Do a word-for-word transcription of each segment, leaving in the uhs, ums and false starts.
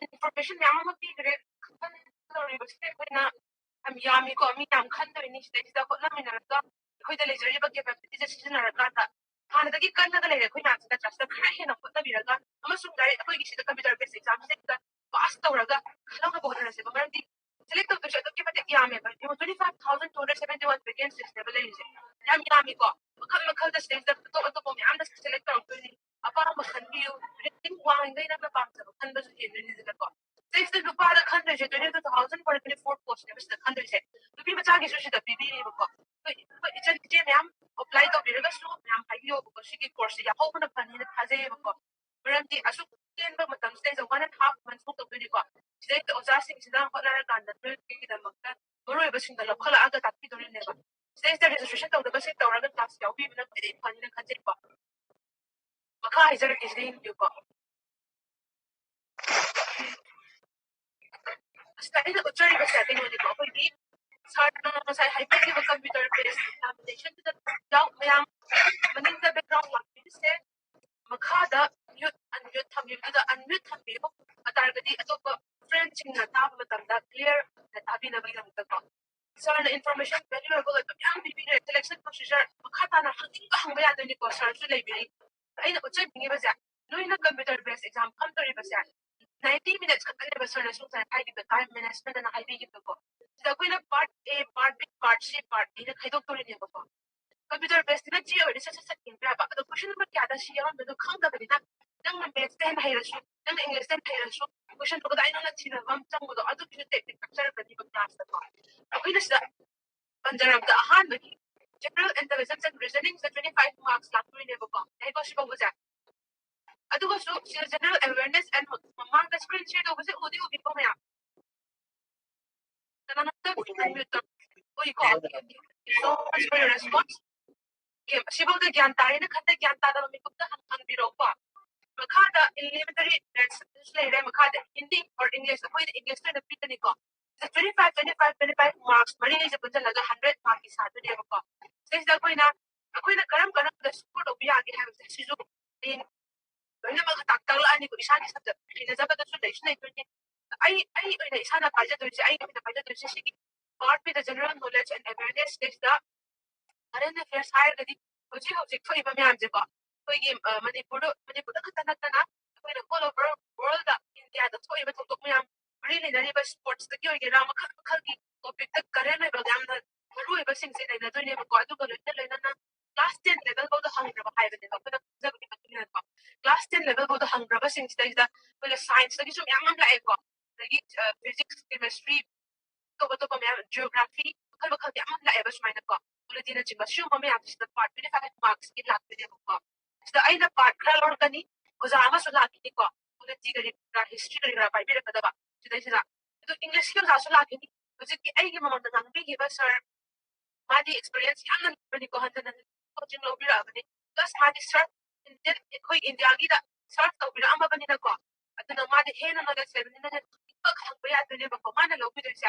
information ꯃꯌꯥꯝ ꯑꯃ ꯄꯤꯈ꯭ꯔꯦ꯫ ꯈꯟꯒꯗꯧꯔꯤꯕꯁꯦ ꯑꯩꯈꯣꯏꯅ ꯌꯥꯝ ꯌꯥꯝꯃꯤꯀꯣ, ꯃꯤ ꯌꯥꯝ ꯈꯟꯗꯣꯏꯅꯤ꯫ ꯁꯤꯗꯩꯁꯤꯗ ꯍꯣꯠꯅꯃꯤꯟꯅꯔꯒ ꯑꯩꯈꯣꯏꯗ ꯂꯩꯖꯔꯤꯕ capacity ꯁꯦ ꯁꯤꯖꯤꯟꯅꯔꯀꯥꯟꯗ ꯍꯥꯟꯅꯗꯒꯤ ꯀꯟꯅꯒ ꯂꯩꯔꯦ ꯑꯩꯈꯣꯏ ꯃꯌꯥꯝꯁꯤ ꯅꯠꯇ꯭ꯔꯥ? ꯁꯤꯗ ꯈꯔ ꯍꯦꯟꯅ ꯍꯣꯠꯅꯕꯤꯔꯒ ꯑꯃꯁꯨꯡ direct ꯑꯩꯈꯣꯏꯒꯤ ꯁꯤꯗ computer based exam ꯁꯤꯗ pass ꯇꯧꯔꯒ ꯈꯜꯍꯧꯅꯕ ꯍꯣꯠꯅꯔꯁꯦꯕ꯫ ꯃꯔꯝꯗꯤ select ꯇꯧꯗꯣꯏꯁꯦ ꯑꯗꯨꯛꯀꯤ ꯃꯇꯤꯛ ꯌꯥꯝꯃꯦꯕ꯫ ꯌꯦꯡꯉꯣ, twenty five thousand two hundred seventy one vacancies ꯅꯦꯕ ꯂꯩꯔꯤꯁꯦ꯫ ꯌꯥꯝ ꯌꯥꯝꯃꯤꯀꯣ꯫ ꯃꯈꯜ ꯃꯈꯜꯗ ꯁꯤꯗꯩꯁꯤꯗ ꯑꯇꯣꯞ ꯑꯇꯣꯞꯄ ꯃꯌꯥꯝꯅ select ꯇꯧꯔꯛꯇꯣꯏꯅꯤ꯫ ꯑꯄꯥꯝꯕ ꯈꯟꯕꯤꯌꯨ꯫ Rating ꯋꯥꯡꯉꯤꯈꯩ ꯅꯪꯅ ꯄꯥꯝꯖꯕ ꯈꯟꯕꯁꯨ ꯍꯦꯟꯗꯣꯏꯅꯤ ꯁꯤꯗꯀꯣ꯫ ꯁꯤꯗꯩꯁꯤꯗ ꯅꯨꯄꯥꯗ ꯈꯟꯗꯣꯏꯁꯦ twenty two thousand four hundred twenty four post ꯅꯦꯕ ꯁꯤꯗ ꯈꯟꯗꯣꯏꯁꯦ꯫ ꯅꯨꯄꯤ ꯃꯆꯥꯒꯤꯁꯨ ꯁꯤꯗ ꯄꯤꯕꯤꯔꯤꯕꯀꯣ꯫ ꯑꯩꯈꯣꯏ, ꯑꯩꯈꯣꯏ ꯏꯆꯟ ꯏꯆꯦ ꯃꯌꯥꯝ apply ꯇꯧꯕꯤꯔꯒꯁꯨ ꯃꯌꯥꯝ ꯍꯥꯏꯕꯤꯌꯣꯕꯀꯣ꯫ ꯁꯤꯒꯤ course ꯁꯦ ꯌꯥꯎꯍꯧꯕꯅ ꯐꯅꯤꯅ ꯊꯥꯖꯩꯌꯦꯕꯀꯣ꯫ ꯃꯔꯝꯗꯤ ꯑꯁꯨꯛ ꯇꯦꯟꯕ ꯃꯇꯝꯁꯤꯗꯩꯗ one and half months ꯃꯨꯛ ꯇꯧꯗꯣꯏꯅꯤꯀꯣ꯫ ꯁꯤꯗꯩꯗ ꯑꯣꯖꯥꯁꯤꯡꯁꯤꯅ ꯍꯣꯠꯅꯔꯀꯥꯟꯗ ꯅꯣꯏꯒꯤꯗꯃꯛꯇ ꯃꯔꯨꯑꯣꯏꯕꯁꯤꯡꯗꯣ ꯂꯧꯈꯠꯂꯛꯑꯒ ꯇꯥꯛꯄꯤꯗꯣꯔꯤꯅꯦꯕ꯫ ꯁꯤꯗꯩꯁꯤꯗ registration ꯇꯧꯗꯕꯁꯤꯡ ꯇꯧꯔꯒ class ꯌꯥꯎꯕꯤꯕꯅ ꯈ꯭ꯋꯥꯏꯗꯒꯤ ꯐꯅꯤꯅ ꯈꯟꯖꯩꯀꯣ꯫ ꯃꯈꯥ ꯍꯥꯏꯖꯔꯛꯀꯦ, ꯁꯤꯗ ꯌꯦꯡꯕꯤꯌꯨꯀꯣ꯫ ꯑꯁꯤꯗ ꯑꯩꯅ ꯎꯠꯆꯔꯤꯕꯁꯦ ꯀꯩꯅꯣꯅꯤꯀꯣ, ꯑꯩꯈꯣꯏꯒꯤ ꯁꯥꯔꯅ ꯉꯁꯥꯏ ꯍꯥꯏꯕꯤꯈꯤꯕ computer based examination ꯗꯨꯗ ꯌꯥꯎ-, ꯃꯌꯥꯝ ꯃꯅꯤꯡꯗ background ꯂꯥꯛꯄꯤꯔꯤꯁꯦ꯫ ꯃꯈꯥꯗ mute, unmute ꯊꯝꯕꯤꯕꯗꯨꯗ unmute ꯊꯝꯕꯤꯌꯨ꯫ ꯑꯗꯨ ꯇꯥꯔꯒꯗꯤ ꯑꯇꯣꯞꯄ friend ꯁꯤꯡꯅ ꯇꯥꯕ ꯃꯇꯝꯗ clear ꯑꯣꯏꯅ ꯇꯥꯕꯤꯅꯕꯒꯤꯗꯃꯛꯇꯀꯣ꯫ ꯁꯥꯔꯅ information valuable ꯑꯣꯏꯕ ꯃꯌꯥꯝ ꯄꯤꯕꯤꯔꯦ꯫ Selection procedure ꯃꯈꯥ ꯇꯥꯅ ꯍꯪꯅꯤꯡꯕ ꯍꯪꯕ ꯌꯥꯗꯣꯏꯅꯤꯀꯣ, ꯁꯥꯔꯁꯨ ꯂꯩꯕꯤꯔꯤ꯫ ꯑꯩꯅ ꯎꯠꯆꯅꯤꯡꯉꯤꯕꯁꯦ, ꯅꯣꯏꯅ computer based exam ꯐꯝꯗꯣꯔꯤꯕꯁꯦ, ninety minutes ꯈꯛꯇꯅꯦꯕ ꯁꯥꯔꯅꯁꯨ ꯉꯁꯥꯏ ꯍꯥꯏꯈꯤꯕ time management ꯑꯅ ꯍꯥꯏꯕꯤꯈꯤꯕꯗꯣꯀꯣ꯫ ꯁꯤꯗ ꯑꯩꯈꯣꯏꯅ part A, part B, part C, part D ꯅ ꯈꯥꯏꯗꯣꯛꯇꯣꯔꯤꯅꯦꯕꯀꯣ꯫ Computer based ꯅ ꯆꯦ ꯑꯣꯏꯔꯗꯤ ꯁꯠ ꯁꯠ ꯁꯠ ꯌꯦꯡꯕ ꯌꯥꯕ꯫ ꯑꯗꯣ question number ꯀꯌꯥꯗ ꯁꯤ ꯌꯥꯎꯔꯝꯗꯣꯏꯅꯣ ꯈꯪꯗꯕꯅꯤꯅ, ꯅꯪꯅ maths ꯇ ꯍꯦꯟꯅ ꯍꯩꯔꯁꯨ, ꯅꯪꯅ English ꯇ ꯍꯦꯟꯅ ꯍꯩꯔꯁꯨ, question ꯗꯣ ꯀꯗꯥꯏꯅꯣꯅ ꯊꯤꯅꯕ ꯑꯃ ꯆꯪꯕꯗꯣ, ꯑꯗꯨꯒꯤꯁꯨ technique ꯇꯥꯛꯆꯔꯛꯀꯅꯤꯕ class ꯇꯀꯣ꯫ ꯑꯩꯈꯣꯏꯅ ꯁꯤꯗ ꯄꯟꯖꯔꯕꯗ ꯑꯍꯥꯟꯕꯒꯤ general intelligence and reasoning ꯁꯤꯗ twenty five marks ꯂꯥꯛꯇꯣꯏꯅꯦꯕꯀꯣ, ꯌꯥꯏꯀꯣ ꯁꯤ ꯐꯥꯎꯕꯁꯦ꯫ ꯑꯗꯨꯒꯁꯨ ꯁꯤꯗ general awareness and ꯃꯃꯥꯡꯗ screen share ꯇꯧꯕꯁꯦ ꯎꯗꯤ ꯎꯕꯤꯀꯣ ꯃꯌꯥꯝ? ꯀꯅꯥꯅꯣꯝꯇ unmute ꯇꯧ-, ꯎꯏꯀꯣ? So much for your response. Okay, ꯁꯤꯐꯥꯎꯗ ꯒ꯭ꯌꯥꯟ ꯇꯥꯔꯦꯅ ꯈꯟꯖꯩ, ꯒ꯭ꯌꯥꯟ ꯇꯥꯗꯕ ꯃꯤꯀꯨꯞꯇ ꯍꯪ-, ꯍꯪꯕꯤꯔꯛꯎꯀꯣ꯫ ꯃꯈꯥꯗ elementary maths ꯂꯩꯔꯦ, ꯃꯈꯥꯗ ꯍꯤꯟꯗꯤ or English, ꯑꯩꯈꯣꯏꯗ English ꯇ ꯑꯣꯏꯅ ꯄꯤꯒꯅꯤꯀꯣ꯫ ꯁꯤꯗ twenty five, twenty five, twenty five marks ꯃꯔꯤꯁꯦ ꯄꯨꯟꯁꯤꯜꯂꯒ hundred mark ꯀꯤ ꯁꯥꯗꯣꯏꯅꯦꯕꯀꯣ꯫ ꯁꯤꯗꯩꯁꯤꯗ ꯑꯩꯈꯣꯏꯅ, ꯑꯩꯈꯣꯏꯅ ꯀꯔꯝ ꯀꯔꯝꯕꯗ score ꯇꯧꯕ ꯌꯥꯒꯦ ꯍꯥꯏꯕꯁꯦ ꯁꯤꯁꯨ ꯍꯌꯦꯡ ꯂꯣꯏꯅꯃꯛ ꯇꯥꯛ ꯇꯥꯛꯂꯛꯑꯅꯤꯀꯣ꯫ ꯏꯁꯥꯒꯤ ꯁꯕꯖꯦꯛ ꯍꯩꯅꯖꯕꯗꯁꯨ ꯂꯩꯁꯨ ꯂꯩꯗꯣꯏꯅꯦ꯫ ꯑꯩ ꯑꯩ ꯑꯣꯏꯅ ꯏꯁꯥꯅ ꯄꯥꯏꯖꯗꯣꯏꯁꯦ, ꯑꯩꯒꯤ ꯑꯣꯏꯅ ꯄꯥꯏꯖꯗꯣꯏꯁꯦ ꯁꯤꯒꯤ ꯄꯥꯔꯠ ꯕꯤꯗ ꯖꯦꯅꯔꯦꯜ ꯅꯣꯂꯦꯖ ꯑꯦꯟ ꯑꯦꯋꯦꯔꯅꯦꯁ ꯁꯤꯗꯩꯁꯤꯗ ꯀꯔꯦꯟ ꯑꯦꯐꯤꯌꯔꯁ ꯍꯥꯏꯔꯒꯗꯤ ꯍꯧꯖꯤꯛ ꯍꯧꯖꯤꯛ ꯊꯣꯛꯏꯕ ꯃꯌꯥꯝꯁꯦꯀꯣ, ꯑꯩꯈꯣꯏꯒꯤ ꯃꯅꯤꯄꯨꯔꯗ ꯃꯅꯤꯄꯨꯔꯗ ꯈꯛꯇ ꯅꯠꯇꯅ ꯑꯩꯈꯣꯏꯅ ꯑꯣꯜ ꯑꯣꯚꯔ ꯋꯥꯔꯜꯗ, ꯏꯟꯗꯤꯌꯥꯗ ꯊꯣꯛꯏꯕ ꯊꯧꯗꯣꯛ ꯃꯌꯥꯝ, ꯃꯔꯤ ꯂꯩꯅꯔꯤꯕ ꯁ꯭ꯄꯣꯔꯠꯁꯇꯒꯤ ꯑꯣꯏꯒꯦꯔꯥ, ꯃꯈꯜ ꯃꯈꯜꯒꯤ ꯇꯣꯄꯤꯛꯇ ꯀꯔꯦꯟ ꯑꯣꯏꯕ ꯌꯥꯝꯅ ꯃꯔꯨ ꯑꯣꯏꯕꯁꯤꯡꯁꯦ ꯅꯩꯅꯗꯣꯏꯅꯦꯕꯀꯣ꯫ ꯑꯗꯨꯒ ꯂꯣꯏꯅ ꯂꯣꯏꯅꯅ ꯀ꯭ꯂꯥꯁ ꯇꯦꯟ ꯂꯦꯚꯦꯜ ꯐꯥꯎꯗ ꯍꯪꯈ꯭ꯔꯕ ꯍꯥꯏꯕꯅꯦꯕ ꯑꯩꯈꯣꯏꯅ ꯈꯪꯖꯕꯒꯤ ꯃꯇꯨꯡ ꯏꯟꯅꯀꯣ꯫ ꯀ꯭ꯂꯥꯁ ꯇꯦꯟ ꯂꯦꯚꯦꯜ ꯐꯥꯎꯗ ꯍꯪꯈ꯭ꯔꯕꯁꯤꯡꯁꯤꯗꯩꯁꯤꯗ ꯑꯩꯈꯣꯏꯅ ꯁꯥꯏꯟꯁꯇꯒꯤꯁꯨ ꯃꯌꯥꯝ ꯑꯃ ꯂꯥꯛꯑꯦꯀꯣ, ꯑꯗꯒꯤ ꯐꯤꯖꯤꯛꯁ, ꯀꯦꯃꯦꯁꯇ꯭ꯔꯤ, ꯑꯇꯣꯞ ꯑꯇꯣꯞꯄ ꯃꯌꯥꯝ, ꯖꯤꯑꯣꯒ꯭ꯔꯥꯐꯤ, ꯃꯈꯜ ꯃꯈꯜ ꯃꯌꯥꯝ ꯑꯃ ꯂꯥꯛꯑꯦꯕ ꯁꯨꯃꯥꯏꯅꯀꯣ꯫ ꯄꯣꯂꯤꯇꯤꯅꯆꯤꯡꯕ ꯁꯤꯒꯨꯝꯕ ꯃꯌꯥꯝꯁꯤꯗ ꯄꯥꯔꯠ ꯇ꯭ꯋꯦꯟꯇꯤ ꯐꯥꯏꯚ ꯃꯥꯔꯛꯁꯀꯤ ꯂꯥꯛꯇꯣꯏꯅꯦꯕꯀꯣ꯫ ꯁꯤꯗ ꯑꯩꯅ ꯄꯥꯔꯠ ꯈꯔ ꯂꯧꯔꯛꯀꯅꯤ, ꯑꯣꯖꯥ ꯑꯃꯁꯨ ꯂꯥꯛꯈꯤꯅꯤꯀꯣ, ꯄꯣꯂꯤꯇꯤ ꯀꯔꯤ ꯀꯔꯥ, ꯍꯤꯁꯇ꯭ꯔꯤ ꯀꯔꯤ ꯀꯔꯥ ꯄꯥꯏꯕꯤꯔꯛꯀꯗꯕ ꯁꯤꯗꯩꯁꯤꯗ꯫ ꯑꯗꯨ ꯏꯪꯂꯤꯁꯀꯤ ꯑꯣꯖꯥꯁꯨ ꯂꯥꯛꯈꯤꯅꯤ꯫ ꯍꯧꯖꯤꯛꯀꯤ ꯑꯩꯒꯤ ꯃꯃꯥꯡꯗ ꯉꯥꯡꯕꯤꯈꯤꯕ ꯁꯥꯔ, ꯃꯥꯗꯤ ꯑꯦꯛꯁꯄꯤꯔꯤꯌꯦꯟꯁ ꯌꯥꯝꯅ ꯂꯩꯕꯅꯤꯀꯣ, ꯍꯟꯗꯅ ꯍꯟꯗꯅ ꯀꯣꯆꯤꯡ ꯂꯧꯕꯤꯔꯛꯑꯕꯅꯤ꯫ ꯄ꯭ꯂꯁ ꯃꯥꯗꯤ ꯁꯔꯐ ꯏꯟꯗꯤꯌꯟ, ꯑꯩꯈꯣꯏ ꯏꯟꯗꯤꯌꯥꯒꯤꯗ ꯁꯔꯐ ꯇꯧꯕꯤꯔꯛꯑꯝꯃꯕꯅꯤꯅꯀꯣ, ꯑꯗꯨꯅ ꯃꯥꯗꯤ ꯍꯦꯟꯅ ꯅꯣꯂꯦꯖ ꯂꯩꯕꯅꯤꯅ ꯈꯛ ꯍꯪꯕ ꯌꯥꯗꯣꯏꯅꯦꯕꯀꯣ꯫ ꯃꯥꯅ ꯂꯧꯕꯤꯗꯣꯏꯁꯦ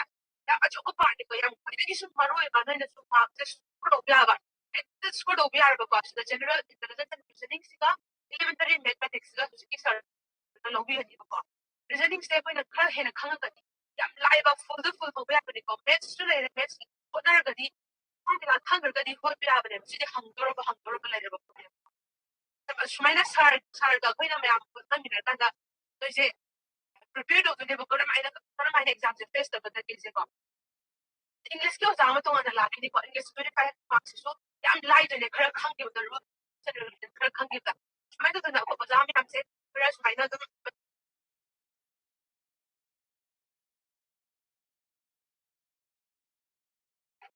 ꯌꯥꯝ ꯑꯆꯧꯕ ꯄꯥꯔꯠꯅꯤꯀꯣ, ꯌꯥꯝ ꯈ꯭ꯋꯥꯏꯗꯒꯤ ꯁꯨꯝ ꯃꯔꯨ ꯑꯣꯏꯕ, ꯅꯣꯏꯅ ꯁꯨꯝ ꯃꯥꯔꯛꯁꯦ ꯁꯨꯝ ꯂꯧꯕ ꯌꯥꯕ, ꯍꯦꯛꯇ ꯁ꯭ꯀꯣꯔ ꯇꯧꯕ ꯌꯥꯔꯕꯀꯣ꯫ ꯁꯤꯗ ꯖꯦꯅꯔꯦꯜ ꯏꯟꯇꯦꯂꯤꯖꯦꯟꯁ ꯑꯦꯟ ꯔꯤꯖꯅꯤꯡꯁꯤꯒ ꯏꯂꯤꯃꯦꯟꯇꯔꯤ ꯃꯦꯊꯃꯦꯇꯤꯛꯁꯤꯒ ꯍꯧꯖꯤꯛꯀꯤ ꯁꯥꯔ ꯂꯧꯕꯤꯒꯅꯤꯕꯀꯣ꯫ ꯔꯤꯖꯅꯤꯡꯁꯦ ꯑꯩꯈꯣꯏꯅ ꯈꯔ ꯍꯦꯟꯅ ꯈꯪꯉꯒꯗꯤ ꯌꯥꯝ ꯂꯥꯏꯕ, ꯐꯨꯜꯗ ꯐꯨꯜ ꯐꯪꯕ ꯌꯥꯕꯅꯤꯀꯣ꯫ ꯃꯦꯠꯁꯁꯨ ꯂꯩꯔꯦ, ꯃꯦꯠꯁ ꯍꯣꯠꯅꯔꯒꯗꯤ, ꯐꯣꯔꯃꯨꯂꯥ ꯈꯪꯈ꯭ꯔꯒꯗꯤ ꯍꯣꯠꯄ ꯌꯥꯕꯅꯦꯕ꯫ ꯁꯤꯗꯤ ꯍꯪꯗꯧꯔꯕ ꯍꯪꯗꯧꯔꯕ ꯂꯩꯔꯕ ꯄꯣꯠꯅꯦꯕ꯫ ꯁꯨꯃꯥꯏꯅ ꯁꯥꯔ, ꯁꯥꯔꯒ ꯑꯩꯈꯣꯏꯅ ꯃꯌꯥꯝ ꯍꯣꯠꯅꯃꯤꯟꯅꯔꯀꯥꯟꯗ ꯅꯣꯏꯁꯦ ꯄ꯭ꯔꯤꯄꯦꯌꯔ ꯇꯧꯗꯣꯏꯅꯦꯕ, ꯀꯔꯝ ꯍꯥꯏꯅ, ꯀꯔꯝ ꯍꯥꯏꯅ ꯑꯦꯛꯖꯥꯝꯁꯦ ꯐꯦꯁ ꯇꯧꯒꯗꯒꯦꯁꯦꯀꯣ꯫ ꯏꯪꯂꯤꯁꯀꯤ ꯑꯣꯖꯥ ꯑꯃ ꯇꯣꯉꯥꯟꯅ ꯂꯥꯛꯈꯤꯅꯤꯀꯣ꯫ ꯏꯪꯂꯤꯁ ꯇ꯭ꯋꯦꯟꯇꯤ ꯐꯥꯏꯚ ꯃꯥꯔꯛꯁꯤꯁꯨ ꯌꯥꯝ ꯂꯥꯏꯗꯣꯏꯅꯦ, ꯈꯔ ꯈꯪꯈꯤꯕꯗ, ꯔꯨꯜ ꯈꯔ ꯈꯪꯈꯤꯕꯗ꯫ ꯁꯨꯃꯥꯏꯅ ꯇꯧꯗꯅ ꯑꯩꯈꯣꯏ ꯑꯣꯖꯥ ꯃꯌꯥꯝꯁꯦ ꯈꯔ ꯁꯨꯃꯥꯏꯅ ꯑꯗꯨꯝ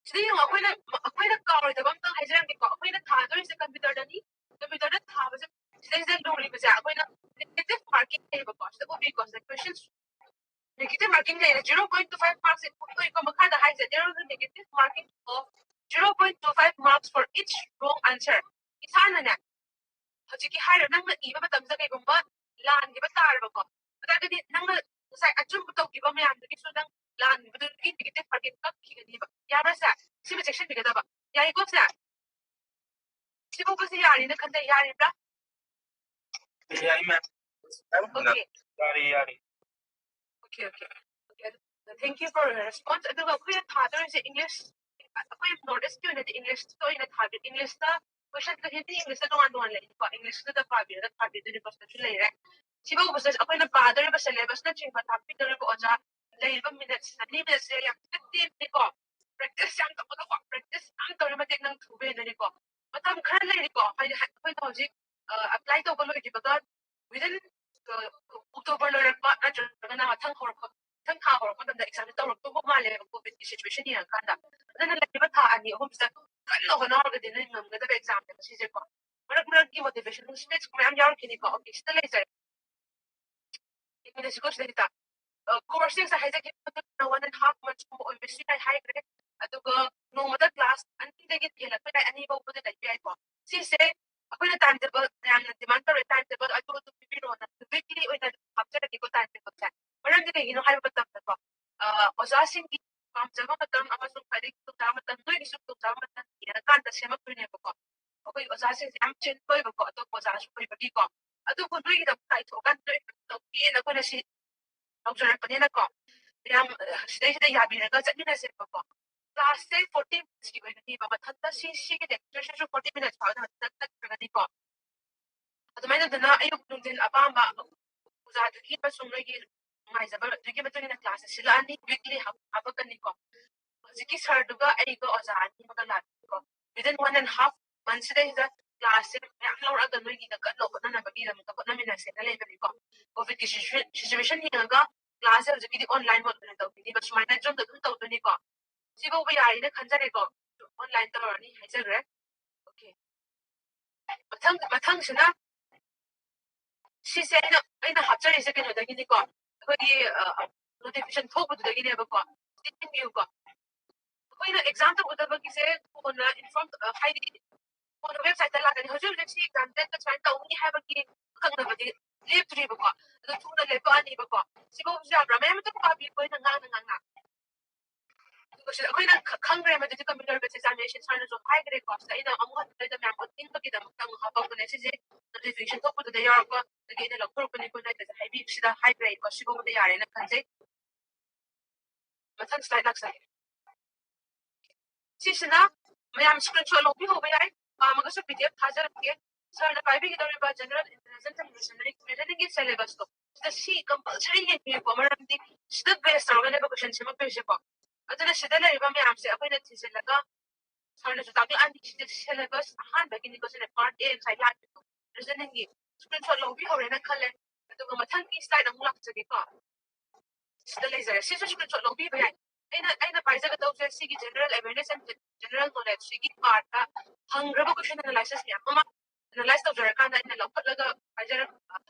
ꯁꯤꯗ ꯌꯦꯡꯉꯣ, ꯑꯩꯈꯣꯏꯅ, ꯑꯩꯈꯣꯏꯅ ꯀꯥꯎꯔꯣꯏꯗꯕ ꯑꯝꯇꯪ ꯍꯥꯏꯖꯔꯝꯒꯦꯀꯣ꯫ ꯑꯩꯈꯣꯏꯅ ꯊꯥꯗꯣꯔꯤꯁꯦ ꯀꯝꯄ꯭ꯌꯨꯇꯔꯗꯅꯤ꯫ ꯀꯝꯄ꯭ꯌꯨꯇꯔꯗ ꯊꯥꯕꯁꯦ, ꯁꯤꯗꯩꯁꯤꯗ ꯂꯨꯔꯤꯕꯁꯦ ꯑꯩꯈꯣꯏꯅ ꯅꯦꯒꯦꯇꯤꯚ ꯃꯥꯔꯀꯤꯡ ꯂꯩꯌꯦꯕꯀꯣ꯫ ꯁꯤꯗ ꯎꯕꯤꯀꯣ, ꯁꯤꯗ ꯀꯣꯏꯁꯟ ꯅꯦꯒꯦꯇꯤꯚ ꯃꯥꯔꯀꯤꯡ ꯂꯩꯔꯦ꯫ ꯖꯤꯔꯣ ꯄꯣꯏꯟ ꯇꯨ ꯐꯥꯏꯚ ꯃꯥꯔꯛꯁꯦ ꯎꯕꯤꯀꯣ, ꯃꯈꯥꯗ ꯍꯥꯏꯁꯦ, there is a negative marking of zero point two five marks for each wrong answer. ꯏꯁꯥꯅꯅꯦ, ꯍꯧꯖꯤꯛꯀꯤ ꯍꯥꯏꯔꯤꯕ ꯅꯪꯅ ꯏꯕ ꯃꯇꯝꯗ ꯀꯩꯒꯨꯝꯕ ꯂꯥꯟꯈꯤꯕ ꯇꯥꯔꯕꯀꯣ, ꯑꯗꯨ ꯑꯣꯏꯔꯒꯗꯤ ꯅꯪꯅ ꯉꯁꯥꯏ ꯑꯆꯨꯝꯕ ꯇꯧꯈꯤꯕ ꯃꯌꯥꯝꯗꯨꯒꯤꯁꯨ ꯅꯪ ꯂꯥꯟꯈꯤꯕꯗꯨꯒꯤ ꯅꯦꯒꯦꯇꯤꯚ ꯃꯥꯔꯀꯤꯡ ꯀꯛꯈꯤꯒꯅꯦꯕ꯫ ꯌꯥꯕ꯭ꯔꯥ ꯁꯦ? ꯁꯤꯃ ꯆꯦꯛꯁꯤꯟꯕꯤꯒꯗꯕ꯫ ꯌꯥꯏꯀꯣ ꯁꯦ? ꯁꯤꯐꯥꯎꯕꯁꯦ ꯌꯥꯔꯤꯅ ꯈꯟꯖꯩ꯫ ꯌꯥꯔꯤꯕ꯭ꯔꯥ? ꯌꯥꯏ, ꯃꯦꯝ꯫ Okay. ꯌꯥꯔꯦ, ꯌꯥꯔꯦ꯫ Okay, okay. Okay. Thank you for your response. ꯑꯗꯨꯒ ꯑꯩꯈꯣꯏꯅ ꯊꯥꯗꯣꯏꯁꯦ English, ꯑꯩꯈꯣꯏ North East ꯀꯤ ꯑꯣꯏꯅꯗꯤ English ꯇ ꯑꯣꯏꯅ ꯊꯥꯕꯤ꯫ English ꯇ question ꯗꯣ ꯍꯤꯟꯗꯤ English ꯇ ꯇꯣꯉꯥꯟ ꯇꯣꯉꯥꯟ ꯂꯩꯀꯣ꯫ English ꯇ ꯄꯥꯕꯤꯔꯒ ꯊꯥꯕꯤꯗꯣꯏꯅꯦ, question ꯁꯨ ꯂꯩꯔꯦ꯫ ꯁꯤꯐꯥꯎꯕꯁꯦ ꯑꯩꯈꯣꯏꯅ ꯄꯥꯗꯧꯔꯤꯕ syllabus ꯅꯆꯤꯡꯕ ꯇꯥꯛꯄꯤꯗꯧꯔꯤꯕ ꯑꯣꯖꯥ ꯂꯩꯔꯤꯕ minutes, ꯁꯤꯗ ꯇꯦꯟ minutes ꯁꯦ ꯌꯥꯝ ꯊꯤꯅ ꯇꯦꯟꯕꯅꯤꯀꯣ꯫ Practice ꯌꯥꯝ ꯇꯧꯒꯗꯧꯕ, practice ꯌꯥꯝ ꯇꯧꯔ ꯃꯇꯤꯛ ꯅꯪ ꯊꯨꯕ ꯍꯦꯟꯗꯣꯏꯅꯤꯀꯣ꯫ ꯃꯇꯝ ꯈꯔ ꯂꯩꯔꯤꯀꯣ, ꯍꯥꯏꯗꯤ ꯑꯩꯈꯣꯏꯅ ꯍꯧꯖꯤꯛ apply ꯇꯧꯕ ꯂꯣꯏꯈꯤꯕꯒ within October ꯂꯣꯏꯔꯛꯄ ꯅꯠꯇ꯭ꯔꯒꯅ ꯃꯊꯪ ꯍꯧꯔꯛꯄ, ꯃꯊꯪ ꯊꯥ ꯍꯧꯔꯛꯄ ꯃꯇꯝꯗ exam ꯁꯦ ꯇꯧꯔꯛꯇꯧꯕ ꯃꯥꯜꯂꯦꯕ, COVID ꯀꯤ situation ꯌꯦꯡꯉꯀꯥꯟꯗ꯫ ꯑꯗꯨꯅ ꯂꯩꯔꯤꯕ ꯊꯥ ꯑꯅꯤ ꯑꯍꯨꯝꯁꯤꯗ ꯀꯟꯅ ꯍꯣꯠꯅꯍꯧꯔꯒꯗꯤ ꯅꯣꯏ ꯉꯝꯒꯗꯕ exam ꯅꯦꯕ ꯁꯤꯁꯦꯀꯣ꯫ ꯃꯔꯛ ꯃꯔꯛꯀꯤ motivational speech ꯃꯌꯥꯝ ꯌꯥꯎꯔꯛꯈꯤꯅꯤꯀꯣ꯫ Okay, ꯁꯤꯗ ꯂꯩꯖꯔꯦ꯫ ꯌꯦꯡꯃꯤꯟꯅꯁꯤꯀꯣ ꯁꯤꯗꯩꯁꯤꯗ꯫ ꯑ, course ꯁꯦ ꯉꯁꯥꯏ ꯍꯥꯏꯖꯈꯤꯕ ꯃꯇꯨꯡ ꯏꯟꯅ one and half months ꯀꯨꯝꯕ ꯑꯣꯏꯕꯁꯨ ꯌꯥꯏ ꯍꯥꯏꯈ꯭ꯔꯦ꯫ ꯑꯗꯨꯒ ꯅꯣꯡꯃꯗ class ꯑꯅꯤꯗꯒꯤ ꯍꯦꯜꯂꯛꯄ ꯌꯥꯏ, ꯑꯅꯤ ꯐꯥꯎꯕꯗ ꯂꯩꯕ ꯌꯥꯏꯀꯣ꯫ ꯁꯤꯁꯦ ꯑꯩꯈꯣꯏꯅ time table ꯃꯌꯥꯝꯅ demand ꯇꯧꯔꯦ, time table ꯑꯗꯨ ꯑꯗꯨ ꯄꯤꯕꯤꯔꯣꯅ weekly ꯑꯣꯏꯅ ꯍꯥꯞꯆꯔꯒꯦꯀꯣ time table ꯁꯦ꯫ ꯃꯔꯝꯗꯤ ꯀꯩꯒꯤꯅꯣ ꯍꯥꯏꯕ ꯃꯇꯝꯗꯀꯣ, ꯑ, ꯑꯣꯖꯥꯁꯤꯡꯒꯤ ꯄꯥꯝꯖꯕ ꯃꯇꯝ ꯑꯃꯁꯨꯡ ꯈ꯭ꯋꯥꯏꯗꯒꯤ ꯈꯨꯗꯣꯡꯆꯥꯕ ꯃꯇꯝ, ꯅꯣꯏꯒꯤꯁꯨ ꯈꯨꯗꯣꯡꯆꯥꯕ ꯃꯇꯝ ꯌꯦꯡꯉꯀꯥꯟꯗ ꯁꯦꯝꯃꯛꯇꯣꯏꯅꯦꯕꯀꯣ꯫ ꯑꯩꯈꯣꯏ ꯑꯣꯖꯥꯁꯤꯡꯁꯦ ꯌꯥꯝ ꯆꯤꯟꯕ ꯑꯣꯏꯕꯀꯣ, ꯑꯇꯣꯞꯄ ꯑꯣꯖꯥꯁꯨ ꯑꯣꯏꯕꯒꯤꯀꯣ꯫ ꯑꯗꯨꯕꯨ ꯅꯣꯏꯒꯤꯗꯃꯛ ꯀꯥꯏꯊꯣꯛꯑꯀꯥꯟꯗ ꯅꯣꯏ ꯇꯧꯒꯦꯅ ꯑꯩꯈꯣꯏꯅ ꯁꯤ ꯇꯧꯖꯔꯛꯄꯅꯤꯅꯀꯣ, ꯌꯥꯝ, ꯑ, ꯁꯤꯗꯩꯁꯤꯗ ꯌꯥꯕꯤꯔꯒ ꯆꯠꯃꯤꯟꯅꯁꯦꯕꯀꯣ꯫ Class ꯁꯦ forty minutes ꯀꯤ ꯑꯣꯏꯒꯅꯤꯕ, ꯃꯊꯟꯇ ꯁꯤ, ꯁꯤꯒꯤ lecture ꯁꯤꯁꯨ forty minutes ꯐꯥꯎꯕꯗ ꯃꯊꯟꯇ ꯆꯠꯈ꯭ꯔꯒꯅꯤꯀꯣ꯫ ꯑꯗꯨꯃꯥꯏꯅ ꯇꯧꯗꯅ ꯑꯌꯨꯛ ꯅꯨꯡꯊꯤꯜ ꯑꯄꯥꯝꯕ ꯑꯣꯖꯥꯗꯨꯒꯤ ꯑꯃꯁꯨꯡ ꯅꯣꯏꯒꯤ ꯅꯨꯡꯉꯥꯏꯖꯕ ꯑꯗꯨꯒꯤ ꯃꯇꯨꯡ ꯏꯟꯅ class ꯁꯦ ꯁꯤꯜꯂꯛꯑꯅꯤ, weekly ꯍꯥꯞ-, ꯍꯥꯞꯄꯛꯀꯅꯤꯀꯣ꯫ ꯍꯧꯖꯤꯛꯀꯤ sir ꯗꯨꯒ ꯑꯩꯒ ꯑꯣꯖꯥ ꯑꯅꯤꯃꯒ ꯂꯥꯛꯀꯅꯤꯀꯣ꯫ Within one and half month ꯁꯤꯗꯩꯁꯤꯗ class ꯁꯦ ꯃꯌꯥꯝ ꯂꯧꯔꯛꯑꯒ ꯅꯣꯏꯒꯤꯗꯃꯛꯇ ꯍꯣꯠꯅꯅꯕꯒꯤꯗꯃꯛꯇ ꯍꯣꯠꯅꯃꯤꯟꯅꯁꯦꯅ ꯂꯩꯕꯅꯤꯀꯣ꯫ COVID ꯀꯤ situa-, situation ꯌꯦꯡꯉꯒ class ꯁꯦ ꯍꯧꯖꯤꯛꯀꯤꯗꯤ online mode ꯑꯣꯏꯅ ꯇꯧꯈꯤꯅꯤꯕ, ꯁꯨꯃꯥꯏꯅ Zoom ꯗ ꯑꯗꯨꯝ ꯇꯧꯗꯣꯏꯅꯤꯀꯣ꯫ ꯁꯤꯐꯥꯎꯕ ꯌꯥꯏꯅ ꯈꯟꯖꯔꯦꯀꯣ, online ꯇꯧꯔꯅꯤ ꯍꯥꯏꯖꯈ꯭ꯔꯦ꯫ Okay. ꯃꯊꯪ, ꯃꯊꯪꯁꯤꯅ ꯁꯤꯁꯦ ꯑꯩꯅ, ꯑꯩꯅ ꯍꯥꯞꯆꯔꯤꯁꯦ ꯀꯩꯅꯣꯗꯒꯤꯅꯤꯀꯣ, ꯑꯩꯈꯣꯏꯒꯤ, ꯑ, notification ꯊꯣꯛꯄꯗꯨꯗꯒꯤꯅꯦꯕꯀꯣ꯫ ꯁꯤ ꯌꯦꯡꯕꯤꯌꯨꯀꯣ꯫ ꯑꯩꯈꯣꯏꯅ exam ꯇꯧꯒꯗꯕꯒꯤꯁꯦ ꯀꯣꯟꯅ inform, ꯑ, ꯍꯥꯏꯗꯤ ꯀꯣꯟꯅ website ꯇ ꯂꯥꯛꯀꯅꯤ꯫ ꯍꯧꯖꯤꯛ ꯍꯧꯖꯤꯛ ꯁꯤ exam date ꯁꯨꯃꯥꯏꯅ ꯇꯧꯅꯤ ꯍꯥꯏꯕꯒꯤ ꯑꯀꯛꯅꯕꯗꯤ ꯂꯦꯞꯇ꯭ꯔꯤꯕꯀꯣ꯫ ꯑꯗꯣ ꯊꯨꯅ ꯂꯦꯞꯄꯛꯑꯅꯤꯕꯀꯣ꯫ ꯁꯤꯐꯥꯎꯕꯁꯨ ꯌꯥꯕ꯭ꯔꯥ? ꯃꯌꯥꯝ ꯑꯗꯨꯝ ꯄꯥꯕꯤꯌꯨ, ꯑꯩꯅ ꯉꯥꯡꯅ ꯉꯥꯡꯅ꯫ ꯀꯣ ꯁꯤꯗ ꯑꯩꯈꯣꯏꯅ ꯈ- ꯈꯪꯈ꯭ꯔꯦ ꯃꯗꯨꯗꯤ computerꯒ examination ꯁꯥꯔꯅꯁꯨ ꯍꯥꯏꯈ꯭ꯔꯦꯀꯣ꯫ ꯁꯤꯗ ꯑꯩꯅ ꯑꯃꯨꯛ ꯍꯟꯅ ꯅꯣꯏꯗ ꯃꯌꯥꯝ ꯎꯠꯅꯤꯡꯕꯒꯤꯗꯃꯛꯇ ꯑꯃꯨꯛ ꯍꯥꯄꯛꯄꯅꯦ꯫ ꯁꯤꯁꯦ notification ꯊꯣꯛꯄꯗꯨꯗ ꯌꯥꯎꯔꯛꯄ, ꯑꯗꯒꯤ ꯑꯩꯅ ꯂꯧꯊꯣꯔꯛꯄꯅꯤꯀꯣ꯫ ꯅꯣꯏꯗꯁꯨ ꯍꯥꯏꯕꯤ ꯁꯤꯗ ꯍꯥꯏꯈ꯭ꯔꯦꯀꯣ꯫ ꯁꯤꯒꯨꯝꯕꯗ ꯌꯥꯔꯦꯅ ꯈꯟꯖꯩ꯫ ꯃꯊꯪ slide ꯂꯥꯛꯆꯒꯦ꯫ ꯁꯤꯁꯤꯅ ꯃꯌꯥꯝ screenshot ꯂꯧꯕꯤꯍꯧꯕ ꯌꯥꯏ, ꯄꯥꯝꯃꯒꯁꯨ P D F ꯊꯥꯖꯔꯛꯀꯦ꯫ Sirꯅ ꯄꯥꯏꯕꯤꯒꯗꯧꯔꯤꯕ general intelligence and reasoning, reasoningꯒꯤ syllabusꯇꯣ ꯁꯤꯗ ꯁꯤ compulsory ꯌꯦꯡꯕꯤꯌꯨꯀꯣ, ꯃꯔꯝꯗꯤ ꯁꯤꯗ base ꯇꯧꯔꯒꯅꯦꯕ question ꯁꯦꯝꯃꯛꯇꯣꯏꯁꯦꯀꯣ꯫ ꯑꯗꯨꯅ ꯁꯤꯗ ꯂꯩꯔꯤꯕ ꯃꯌꯥꯝꯁꯦ ꯑꯩꯈꯣꯏꯅ ꯊꯤꯖꯤꯜꯂꯒ sirꯅꯁꯨ ꯇꯥꯛꯂꯛꯑꯅꯤ꯫ ꯁꯤꯗ syllabus ꯑꯍꯥꯟꯕꯒꯤꯅꯤꯀꯣ, ꯁꯤꯅ part A ꯉꯁꯥꯏ ꯂꯥꯛꯄꯗꯣ, reasoningꯒꯤ screenshot ꯂꯧꯕꯤꯍꯧꯔꯦꯅ ꯈꯜꯂꯦ꯫ ꯑꯗꯨꯒ ꯃꯊꯪꯒꯤ slide ꯑꯃꯨꯛ ꯂꯥꯛꯆꯒꯦꯀꯣ꯫ ꯁꯤꯗ ꯂꯩꯖꯔꯦ꯫ ꯁꯤꯁꯨ screenshot ꯂꯧꯕꯤꯕ ꯌꯥꯏ꯫ ꯑꯩꯅ, ꯑꯩꯅ ꯄꯥꯏꯖꯒꯗꯧꯁꯦ ꯁꯤꯒꯤ general awareness and general knowledge ꯁꯤꯒꯤ partꯇ ꯍꯪꯈ꯭ꯔꯕ question analysis ꯃꯌꯥꯝ ꯑꯃ analyze ꯇꯧꯖꯔꯀꯥꯟꯗ ꯑꯩꯅ ꯂꯧꯈꯠꯂꯒ ꯄꯥꯏꯖꯔꯛ-,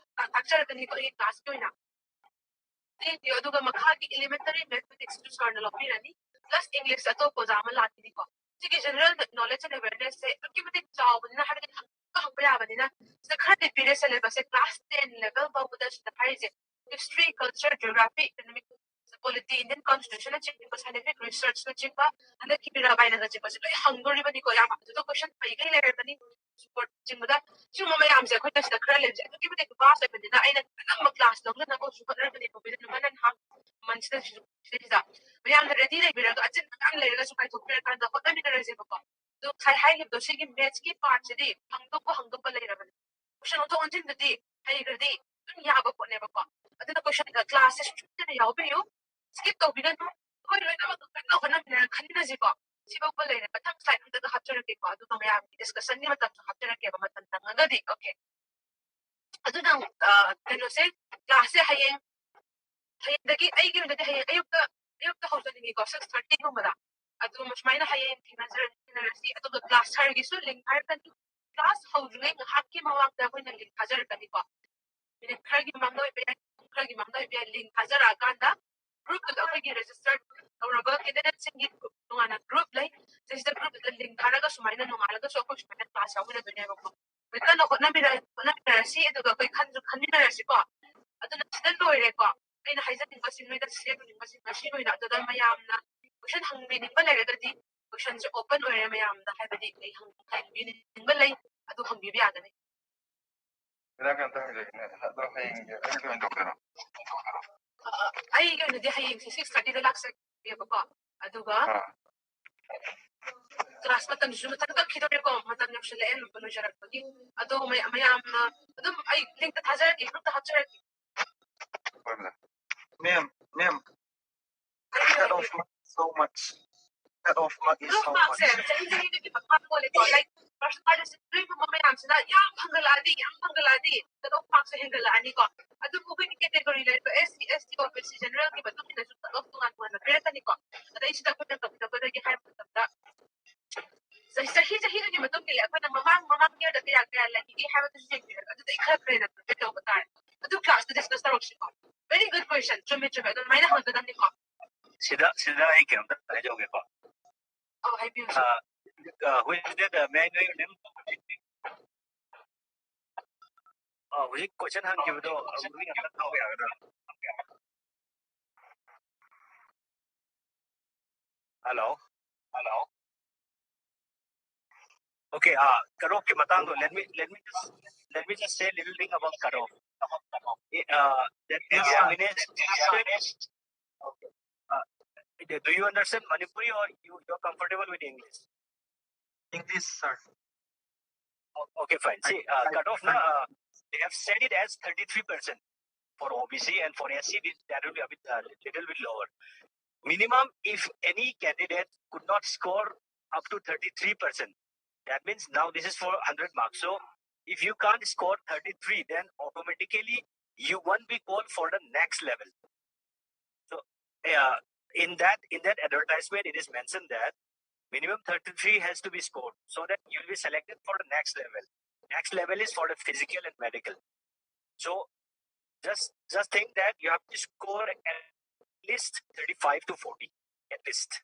ꯇꯥꯛꯆꯔꯛꯀꯅꯤꯀꯣ ꯑꯩꯒꯤ classꯀꯤ ꯑꯣꯏꯅ꯫ ꯌꯦꯡꯕꯤꯌꯨ, ꯑꯗꯨꯒ ꯃꯈꯥꯒꯤ elementary mathematicsꯇꯨ sirꯅ ꯂꯧꯕꯤꯔꯅꯤ, plus English ꯑꯇꯣꯞꯄ ꯑꯣꯖꯥ ꯑꯃ ꯂꯥꯛꯈꯤꯅꯤꯀꯣ꯫ ꯁꯤꯒꯤ general knowledge and awarenessꯁꯦ ꯑꯗꯨꯛꯀꯤ ꯃꯇꯤꯛ ꯆꯥꯎꯕꯅꯤꯅ, ꯍꯥꯏꯕꯗꯤ ꯍꯪꯕ ꯍꯪꯕ ꯌꯥꯕꯅꯤꯅ, ꯁꯤꯗ ꯈꯔꯗꯤ ꯄꯤꯔꯦ syllabusꯁꯦ꯫ Class ten level ꯐꯥꯎꯕꯗ ꯁꯤꯗ ꯍꯥꯏꯔꯤꯁꯦ history, culture, geography, economic, polity, Indian constitutionꯅꯆꯤꯡꯕ, scientific researchꯅꯆꯤꯡꯕ, ꯍꯟꯗꯛꯀꯤ ꯃꯤꯔꯥꯕꯥꯏꯅꯒꯆꯤꯡꯕꯁꯦ ꯂꯣꯏ ꯍꯪꯗꯣꯔꯤꯕꯅꯤꯀꯣ꯫ ꯌꯥꯝ ꯑꯗꯨꯗ question ꯄꯩꯒꯩ ꯂꯩꯔꯕꯅꯤ꯫ Support ꯆꯤꯡꯕꯗ ꯁꯤꯒꯨꯝꯕ ꯃꯌꯥꯝꯁꯦ ꯑꯩꯈꯣꯏꯅ ꯁꯤꯗ ꯈꯔ ꯂꯩꯕꯁꯦ ꯑꯗꯨꯛꯀꯤ ꯃꯇꯤꯛ vast ꯑꯣꯏꯕꯅꯤꯅ ꯑꯩꯅ ꯑꯅꯝꯕ class ꯂꯧꯅꯅꯕ ꯍꯣꯠꯅꯔꯕꯅꯦ꯫ ꯀꯣꯚꯤꯗ ꯅꯨꯃꯤꯠ ꯅꯍꯥꯟ ꯃꯟꯁꯤꯗ ꯁꯤꯗꯩꯁꯤꯗ ꯃꯌꯥꯝꯅ ready ꯂꯩꯕꯤꯔꯒ ꯑꯆꯤꯟꯕ ꯃꯌꯥꯝ ꯂꯩꯔꯒꯁꯨ ꯀꯥꯏꯊꯣꯛꯄꯤꯔꯀꯥꯟꯗ ꯍꯣꯠꯅꯃꯤꯟꯅꯔꯁꯦꯕꯀꯣ꯫ ꯑꯗꯣ ꯉꯁꯥꯏ ꯍꯥꯏꯈꯤꯕꯗꯣ ꯁꯤꯒꯤ mathsꯀꯤ partꯁꯤꯗꯤ ꯍꯪꯗꯣꯛꯄ ꯍꯪꯗꯣꯛꯄ ꯂꯩꯔꯕꯅꯤ꯫ Question ꯑꯣꯟꯊꯣꯛ ꯑꯣꯟꯁꯤꯟꯗꯨꯗꯤ ꯍꯩꯈ꯭ꯔꯗꯤ ꯑꯗꯨꯝ ꯌꯥꯕ ꯄꯣꯠꯅꯦꯕꯀꯣ꯫ ꯑꯗꯨꯅ questionꯗ classꯁꯦ ꯁꯨꯡꯁꯣꯏꯗꯅ ꯌꯥꯎꯕꯤꯌꯨ, skip ꯇꯧꯕꯤꯒꯅꯨ꯫ ꯑꯩꯈꯣꯏ ꯂꯣꯏꯅꯃꯛ ꯀꯟꯅ ꯍꯣꯠꯅꯃꯤꯟꯅꯔꯒ ꯈꯟꯃꯤꯟꯅꯁꯤꯀꯣ꯫ ꯁꯤꯐꯥꯎꯕ ꯂꯩꯔꯦ꯫ ꯃꯊꯪ slide ꯑꯝꯇꯒ ꯍꯥꯞꯆꯔꯛꯀꯦꯀꯣ, ꯑꯗꯨꯒ ꯃꯌꯥꯝꯒꯤ discussionꯒꯤ ꯃꯇꯝꯁꯨ ꯍꯥꯞꯆꯔꯛꯀꯦꯕ, ꯃꯇꯝ ꯅꯪꯉꯒꯗꯤ꯫ Okay, ꯑꯗꯨꯅ ꯑ, ꯀꯩꯅꯣꯁꯦ, classꯁꯦ ꯍꯌꯦꯡ, ꯍꯌꯦꯡꯗꯒꯤ ꯑꯩꯒꯤ ꯑꯣꯏꯅꯗꯤ ꯍꯌꯦꯡ ꯑꯌꯨꯛꯇ, ꯑꯌꯨꯛꯇ ꯍꯧꯖꯅꯤꯡꯉꯤꯀꯣ, six thirtyꯒꯨꯝꯕꯗ꯫ ꯑꯗꯨ ꯁꯨꯃꯥꯏꯅ ꯍꯌꯦꯡ ꯊꯦꯡꯅꯖꯔ-, ꯊꯦꯡꯅꯔꯁꯤ꯫ ꯑꯗꯨꯒ class sirꯒꯤꯁꯨ link ꯍꯥꯏꯔꯛꯀꯅꯤ꯫ Class ꯍꯧꯗ꯭ꯔꯤꯉꯩ ꯉꯥꯏꯍꯥꯛꯀꯤ ꯃꯃꯥꯡꯗ ꯑꯩꯈꯣꯏꯅ link ꯊꯥꯖꯔꯛꯀꯅꯤꯀꯣ꯫ Minute ꯈꯔꯒꯤ ꯃꯃꯥꯡꯗ ꯑꯣꯏꯕ ꯌꯥꯏ, ꯄꯨꯡ ꯈꯔꯒꯤ ꯃꯃꯥꯡꯗ ꯑꯣꯏꯕ ꯌꯥꯏ, link ꯊꯥꯖꯔꯛꯑꯀꯥꯟꯗ groupꯇꯨꯗ ꯑꯩꯈꯣꯏꯒꯤ registered ꯇꯧꯔꯕ candidateꯁꯤꯡꯒꯤ group, ꯇꯣꯉꯥꯟꯅ group ꯂꯩ꯫ ꯁꯤꯁꯤꯗ groupꯇꯨꯗ link ꯊꯥꯔꯒ ꯁꯨꯃꯥꯏꯅ ꯅꯣꯡꯉꯥꯜꯂꯒꯁꯨ ꯑꯩꯈꯣꯏ ꯁꯨꯃꯥꯏꯅ class ꯌꯥꯎꯃꯤꯟꯅꯗꯣꯏꯅꯦꯕꯀꯣ꯫ ꯑꯩꯈꯣꯏ ꯀꯟꯅ ꯍꯣꯠꯅꯃꯤꯟꯅ-, ꯍꯣꯠꯅꯃꯤꯟꯅꯔꯁꯤ, ꯑꯗꯨꯒ ꯑꯩꯈꯣꯏ ꯈꯟꯁꯨ ꯈꯟꯃꯤꯟꯅꯔꯁꯤꯀꯣ꯫ ꯑꯗꯨꯅ ꯁꯤꯗ ꯂꯣꯏꯔꯦꯀꯣ꯫ ꯑꯩꯅ ꯍꯥꯏꯖꯅꯤꯡꯕꯁꯤꯡ, ꯅꯣꯏꯗ share ꯇꯧꯅꯤꯡꯕꯁꯤꯡ ꯉꯁꯤ ꯑꯣꯏꯅ ꯑꯗꯨꯗ ꯃꯌꯥꯝꯅ ꯀꯣꯏꯁꯟ ꯍꯪꯕꯤꯅꯤꯡꯕ ꯂꯩꯔꯒꯗꯤ ꯀꯣꯏꯁꯟꯁꯦ ꯑꯣꯄꯟ ꯑꯣꯏꯔꯦ ꯃꯌꯥꯝꯗ, ꯍꯥꯏꯕꯗꯤ ꯑꯩ ꯍꯪ- ꯍꯪꯕꯤꯅꯤꯡꯕ ꯂꯩ, ꯑꯗꯨ ꯍꯪꯕꯤꯕ ꯌꯥꯒꯅꯤ꯫ ꯃꯦꯗꯥꯝ, ꯀꯩꯅꯣꯝꯇ ꯍꯪꯖꯒꯦꯅꯦ, ꯑꯗꯣ ꯍꯌꯦꯡꯁꯦ ꯑꯩ ꯀꯩꯅꯣ ꯇꯧꯗꯣꯏꯔꯣ? ꯑ, ꯑꯩꯒꯤ ꯑꯣꯏꯅꯗꯤ ꯍꯌꯦꯡꯁꯦ ꯁꯤꯛꯁ ꯊꯥꯔꯇꯤꯗ ꯂꯥꯛꯆꯒꯦꯕꯀꯣ, ꯑꯗꯨꯒ ꯑꯥ, ꯀ꯭ꯂꯥꯁ ꯃꯇꯝꯁꯤꯁꯨ ꯃꯊꯪ ꯀꯛꯈꯤꯗꯧꯔꯦꯀꯣ, ꯃꯇꯝ ꯌꯧꯁꯤꯜꯂꯛꯑꯦ ꯂꯣꯏꯁꯤꯜꯂꯛꯄꯒꯤ꯫ ꯑꯗꯣ ꯃꯌꯥꯝ, ꯃꯌꯥꯝꯅ ꯑꯗꯨꯝ ꯑꯩ ꯂꯤꯡꯇ ꯊꯥꯖꯔꯛꯀꯦ, ꯒ꯭ꯔꯨꯞꯇ ꯍꯥꯞꯆꯔꯛꯀꯦ꯫ ꯍꯣꯏ madam. Ma'am, ma'am, cut off mark so much. Cut off mark is cut off so ꯃꯥꯔꯛꯁꯦ much. ꯆꯍꯤ ꯆꯍꯤꯗꯒꯤ ꯃꯈꯥ ꯄꯣꯜꯂꯦꯀꯣ, ꯂꯥꯏꯛ ꯄꯥꯔꯁꯦꯟꯇꯦꯖ ꯂꯣꯏꯅꯃꯛ ꯃꯌꯥꯝꯁꯤꯅ ꯌꯥꯝ ꯍꯟꯒꯠꯂꯛꯑꯗꯤ, ꯌꯥꯝ ꯍꯟꯒꯠꯂꯛꯑꯗꯤ ꯀꯠ ꯑꯣꯐ ꯃꯥꯔꯛꯁꯦ ꯍꯦꯟꯒꯠꯂꯛꯑꯅꯤꯀꯣ꯫ ꯑꯗꯨꯕꯨ ꯑꯩꯈꯣꯏꯒꯤ ꯀꯦꯇꯦꯒꯣꯔꯤ ꯂꯩꯔꯤꯕ ꯑꯦꯁ ꯁꯤ, ꯑꯦꯁ ꯇꯤ, ꯑꯣ ꯕꯤ ꯁꯤ, ꯖꯦꯅꯔꯦꯜꯒꯤ ꯃꯇꯨꯡ ꯏꯟꯅꯁꯨ ꯀꯠ ꯑꯣꯐ ꯇꯣꯉꯥꯟ ꯇꯣꯉꯥꯟꯅ ꯄꯤꯔꯛꯀꯅꯤꯀꯣ꯫ ꯑꯗꯩꯁꯤꯗ ꯑꯩꯈꯣꯏꯅ ꯇꯧꯒꯗꯕꯗꯒꯤ ꯍꯥꯏꯕ ꯃꯇꯝꯗ ꯆꯍꯤ ꯆꯍꯤ ꯆꯍꯤꯗꯨꯒꯤ ꯃꯇꯨꯡ ꯏꯟꯅ ꯑꯩꯈꯣꯏꯅ ꯃꯃꯥꯡ ꯃꯃꯥꯡ ꯏꯌꯔꯗ ꯀꯌꯥ ꯀꯌꯥ ꯂꯩꯈꯤꯒꯦ ꯍꯥꯏꯕꯗꯨꯁꯨ ꯌꯦꯡꯕꯤꯔꯒ ꯑꯗꯨꯗꯒꯤ ꯈꯔ ꯈꯔ ꯍꯦꯟꯅ ꯄ꯭ꯔꯤꯄꯦꯌꯔ ꯇꯧꯕ ꯇꯥꯔꯦ꯫ ꯑꯗꯨ ꯀ꯭ꯂꯥꯁꯇ ꯗꯤꯁꯀꯁ ꯇꯧꯔꯛꯁꯤꯀꯣ꯫ ꯚꯦꯔꯤ ꯒꯨꯗ ꯀꯣꯏꯁꯟ, ꯆꯨꯝꯃꯦ ꯆꯨꯝꯃꯦ, ꯑꯗꯨꯃꯥꯏꯅ ꯍꯪꯒꯗꯕꯅꯤꯀꯣ꯫ ꯁꯤꯗ ꯁꯤꯗ ꯑꯩ ꯀꯩꯅꯣꯝꯇ ꯍꯥꯏꯖꯍꯧꯒꯦꯀꯣ꯫ ꯑꯧ, ꯍꯥꯏꯕꯤꯌꯨ꯫ ꯑꯥ, ꯑꯥ, ꯍꯧꯖꯤꯛ ꯁꯤꯗ may I know your name? ꯑꯥ, ꯍꯧꯖꯤꯛ ꯀꯣꯏꯁꯟ ꯍꯪꯈꯤꯕꯗꯣ ꯃꯃꯤꯡ ꯑꯝꯇ ꯊꯥꯕ ꯌꯥꯒꯗ꯭ꯔꯥ? Hello? Hello? Okay, uh, cut off ꯀꯤ ꯃꯇꯥꯡꯗꯣ, let me, let me just, let me just say little thing about cut off. Uh, that Yes, sir. examination, okay. Uh, do you understand Manipuri or you, you're comfortable with English? English, sir. O- Okay, fine. See, uh, cut off now, uh, they have set it as thirty-three percent for O B C and for S C, this- that will be a bit, uh, little bit lower. Minimum, if any candidate could not score up to thirty-three percent, that means now this is for hundred marks. So if you can't score thirty-three, then automatically you won't be called for the next level. So, uh, in that, in that advertisement, it is mentioned that minimum thirty-three has to be scored so that you'll be selected for the next level. Next level is for the physical and medical. So just, just think that you have to score at least thirty-five to forty, at least.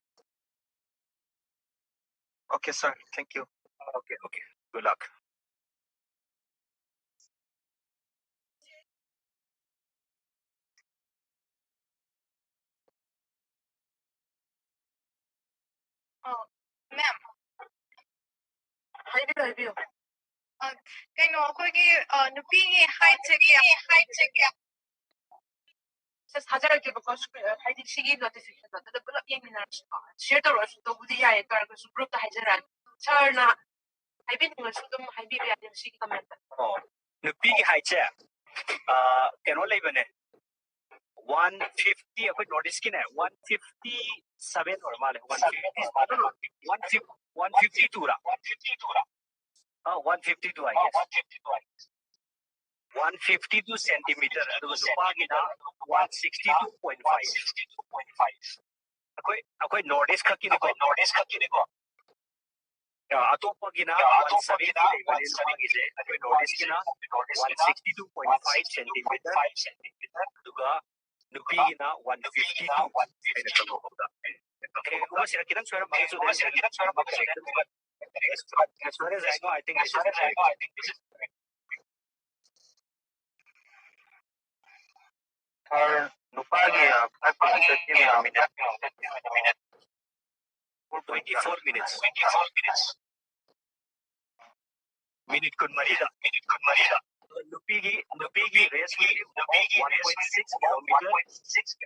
Okay, sir. Thank you. Okay, okay. Good luck. ꯃꯦꯝ, ꯍꯥꯏꯕꯤꯌꯨ, ꯍꯥꯏꯕꯤꯌꯨ꯫ ꯑ, ꯀꯩꯅꯣ, ꯑꯩꯈꯣꯏꯒꯤ, ꯑ, ꯅꯨꯄꯤꯒꯤ ꯍꯥꯏꯠꯁꯦ ꯀꯌꯥ? ꯍꯥꯏꯠꯁꯦ ꯀꯌꯥ? ꯁꯦ ꯊꯥꯖꯔꯛꯀꯦꯕꯀꯣ, screen, ꯍꯥꯏꯗꯤ ꯁꯤꯒꯤ ꯅꯣꯇꯤꯐꯤꯀꯦꯁꯟꯗꯣ ꯑꯗꯨꯗ ꯄꯨꯂꯞ ꯌꯦꯡꯃꯤꯟꯅꯔꯁꯤꯀꯣ꯫ ꯁꯤꯌꯔ ꯇꯧꯔꯛꯑꯁꯨ ꯇꯧꯕꯗꯤ ꯌꯥꯏꯌꯦ, ꯇꯧꯔꯒꯁꯨ ꯒ꯭ꯔꯨꯞꯇ ꯍꯥꯏꯖꯔꯛꯑꯒꯦ꯫ ꯁꯥꯔꯅ ꯍꯥꯏꯕꯤꯅꯤꯡꯉꯁꯨ ꯑꯗꯨꯝ ꯍꯥꯏꯕꯤꯕ ꯌꯥꯅꯤ ꯁꯤꯒꯤ ꯀꯃꯦꯟꯇ꯫ ꯑꯣ, ꯅꯨꯄꯤꯒꯤ ꯍꯥꯏꯠꯁꯦ, ꯑ, ꯀꯩꯅꯣ ꯂꯩꯕꯅꯦ, ꯋꯥꯟ ꯐꯤꯐꯇꯤ, ꯑꯩꯈꯣꯏ ꯅꯣꯔꯠ ꯏꯁꯀꯤꯅꯦ, ꯋꯥꯟ ꯐꯤꯐꯇꯤ ꯁꯚꯦꯟ ꯑꯣꯏꯔ ꯃꯥꯜꯂꯦ, ꯋꯥꯟ ꯐꯤꯐꯇꯤ, ꯋꯥꯟ ꯐꯤꯐꯇꯤ ꯇꯨꯔꯥ? ꯑ, ꯋꯥꯟ ꯐꯤꯐꯇꯤ ꯇꯨ ꯍꯥꯏꯒꯦ꯫ ꯋꯥꯟ ꯐꯤꯐꯇꯤ ꯇꯨ ꯁꯦꯟꯇꯤꯃꯤꯇꯔ, ꯑꯗꯨꯒ ꯅꯨꯄꯥꯒꯤꯅ one sixty two point five. ꯑꯩꯈꯣꯏ, ꯑꯩꯈꯣꯏ ꯅꯣꯔꯠ ꯏꯁ ꯈꯛꯀꯤꯅꯤꯀꯣ, ꯅꯣꯔꯠ ꯏꯁ ꯈꯛꯀꯤꯅꯤꯀꯣ꯫ ꯑ, ꯑꯇꯣꯞꯄꯒꯤꯅ ꯋꯥꯟ ꯁꯚꯦꯟꯇꯤ ꯂꯩꯕꯅꯦ ꯅꯨꯄꯥꯒꯤꯁꯦ, ꯑꯩꯈꯣꯏ ꯅꯣꯔꯠ ꯏꯁꯀꯤꯅ one sixty two point five centimetre, ꯑꯗꯨꯒ ꯅꯨꯄꯤꯒꯤꯅ ꯋꯥꯟ ꯐꯤꯐꯇꯤ ꯇꯨ ꯍꯥꯏꯅ ꯈꯪꯍꯧꯕꯗ꯫ ꯀꯩꯒꯨꯝꯕ ꯁꯤꯗ ꯈꯤꯇꯪ ꯁꯣꯏꯔꯝꯃꯒꯁꯨ ꯑꯗꯨꯝ ꯈꯤꯇꯪ ꯁꯣꯏꯔꯝꯃꯒꯁꯨ ꯑꯗꯨꯝ, as far as I know, I think this is correct. ꯁꯥꯔ, ꯅꯨꯄꯥꯒꯤ ꯐꯥꯏꯚ ꯀꯤꯂꯣꯃꯤꯇꯔ ꯆꯦꯟꯕꯗ minute twenty four minutes. Minute ꯀꯨꯟꯃꯔꯤꯗ, ꯃꯤꯅꯤꯠ ꯀꯨꯟꯃꯔꯤꯗ꯫ ꯅꯨꯄꯤꯒꯤ, ꯅꯨꯄꯤꯒꯤ ꯔꯦꯁ, ꯅꯨꯄꯤꯒꯤ one point six kilometre,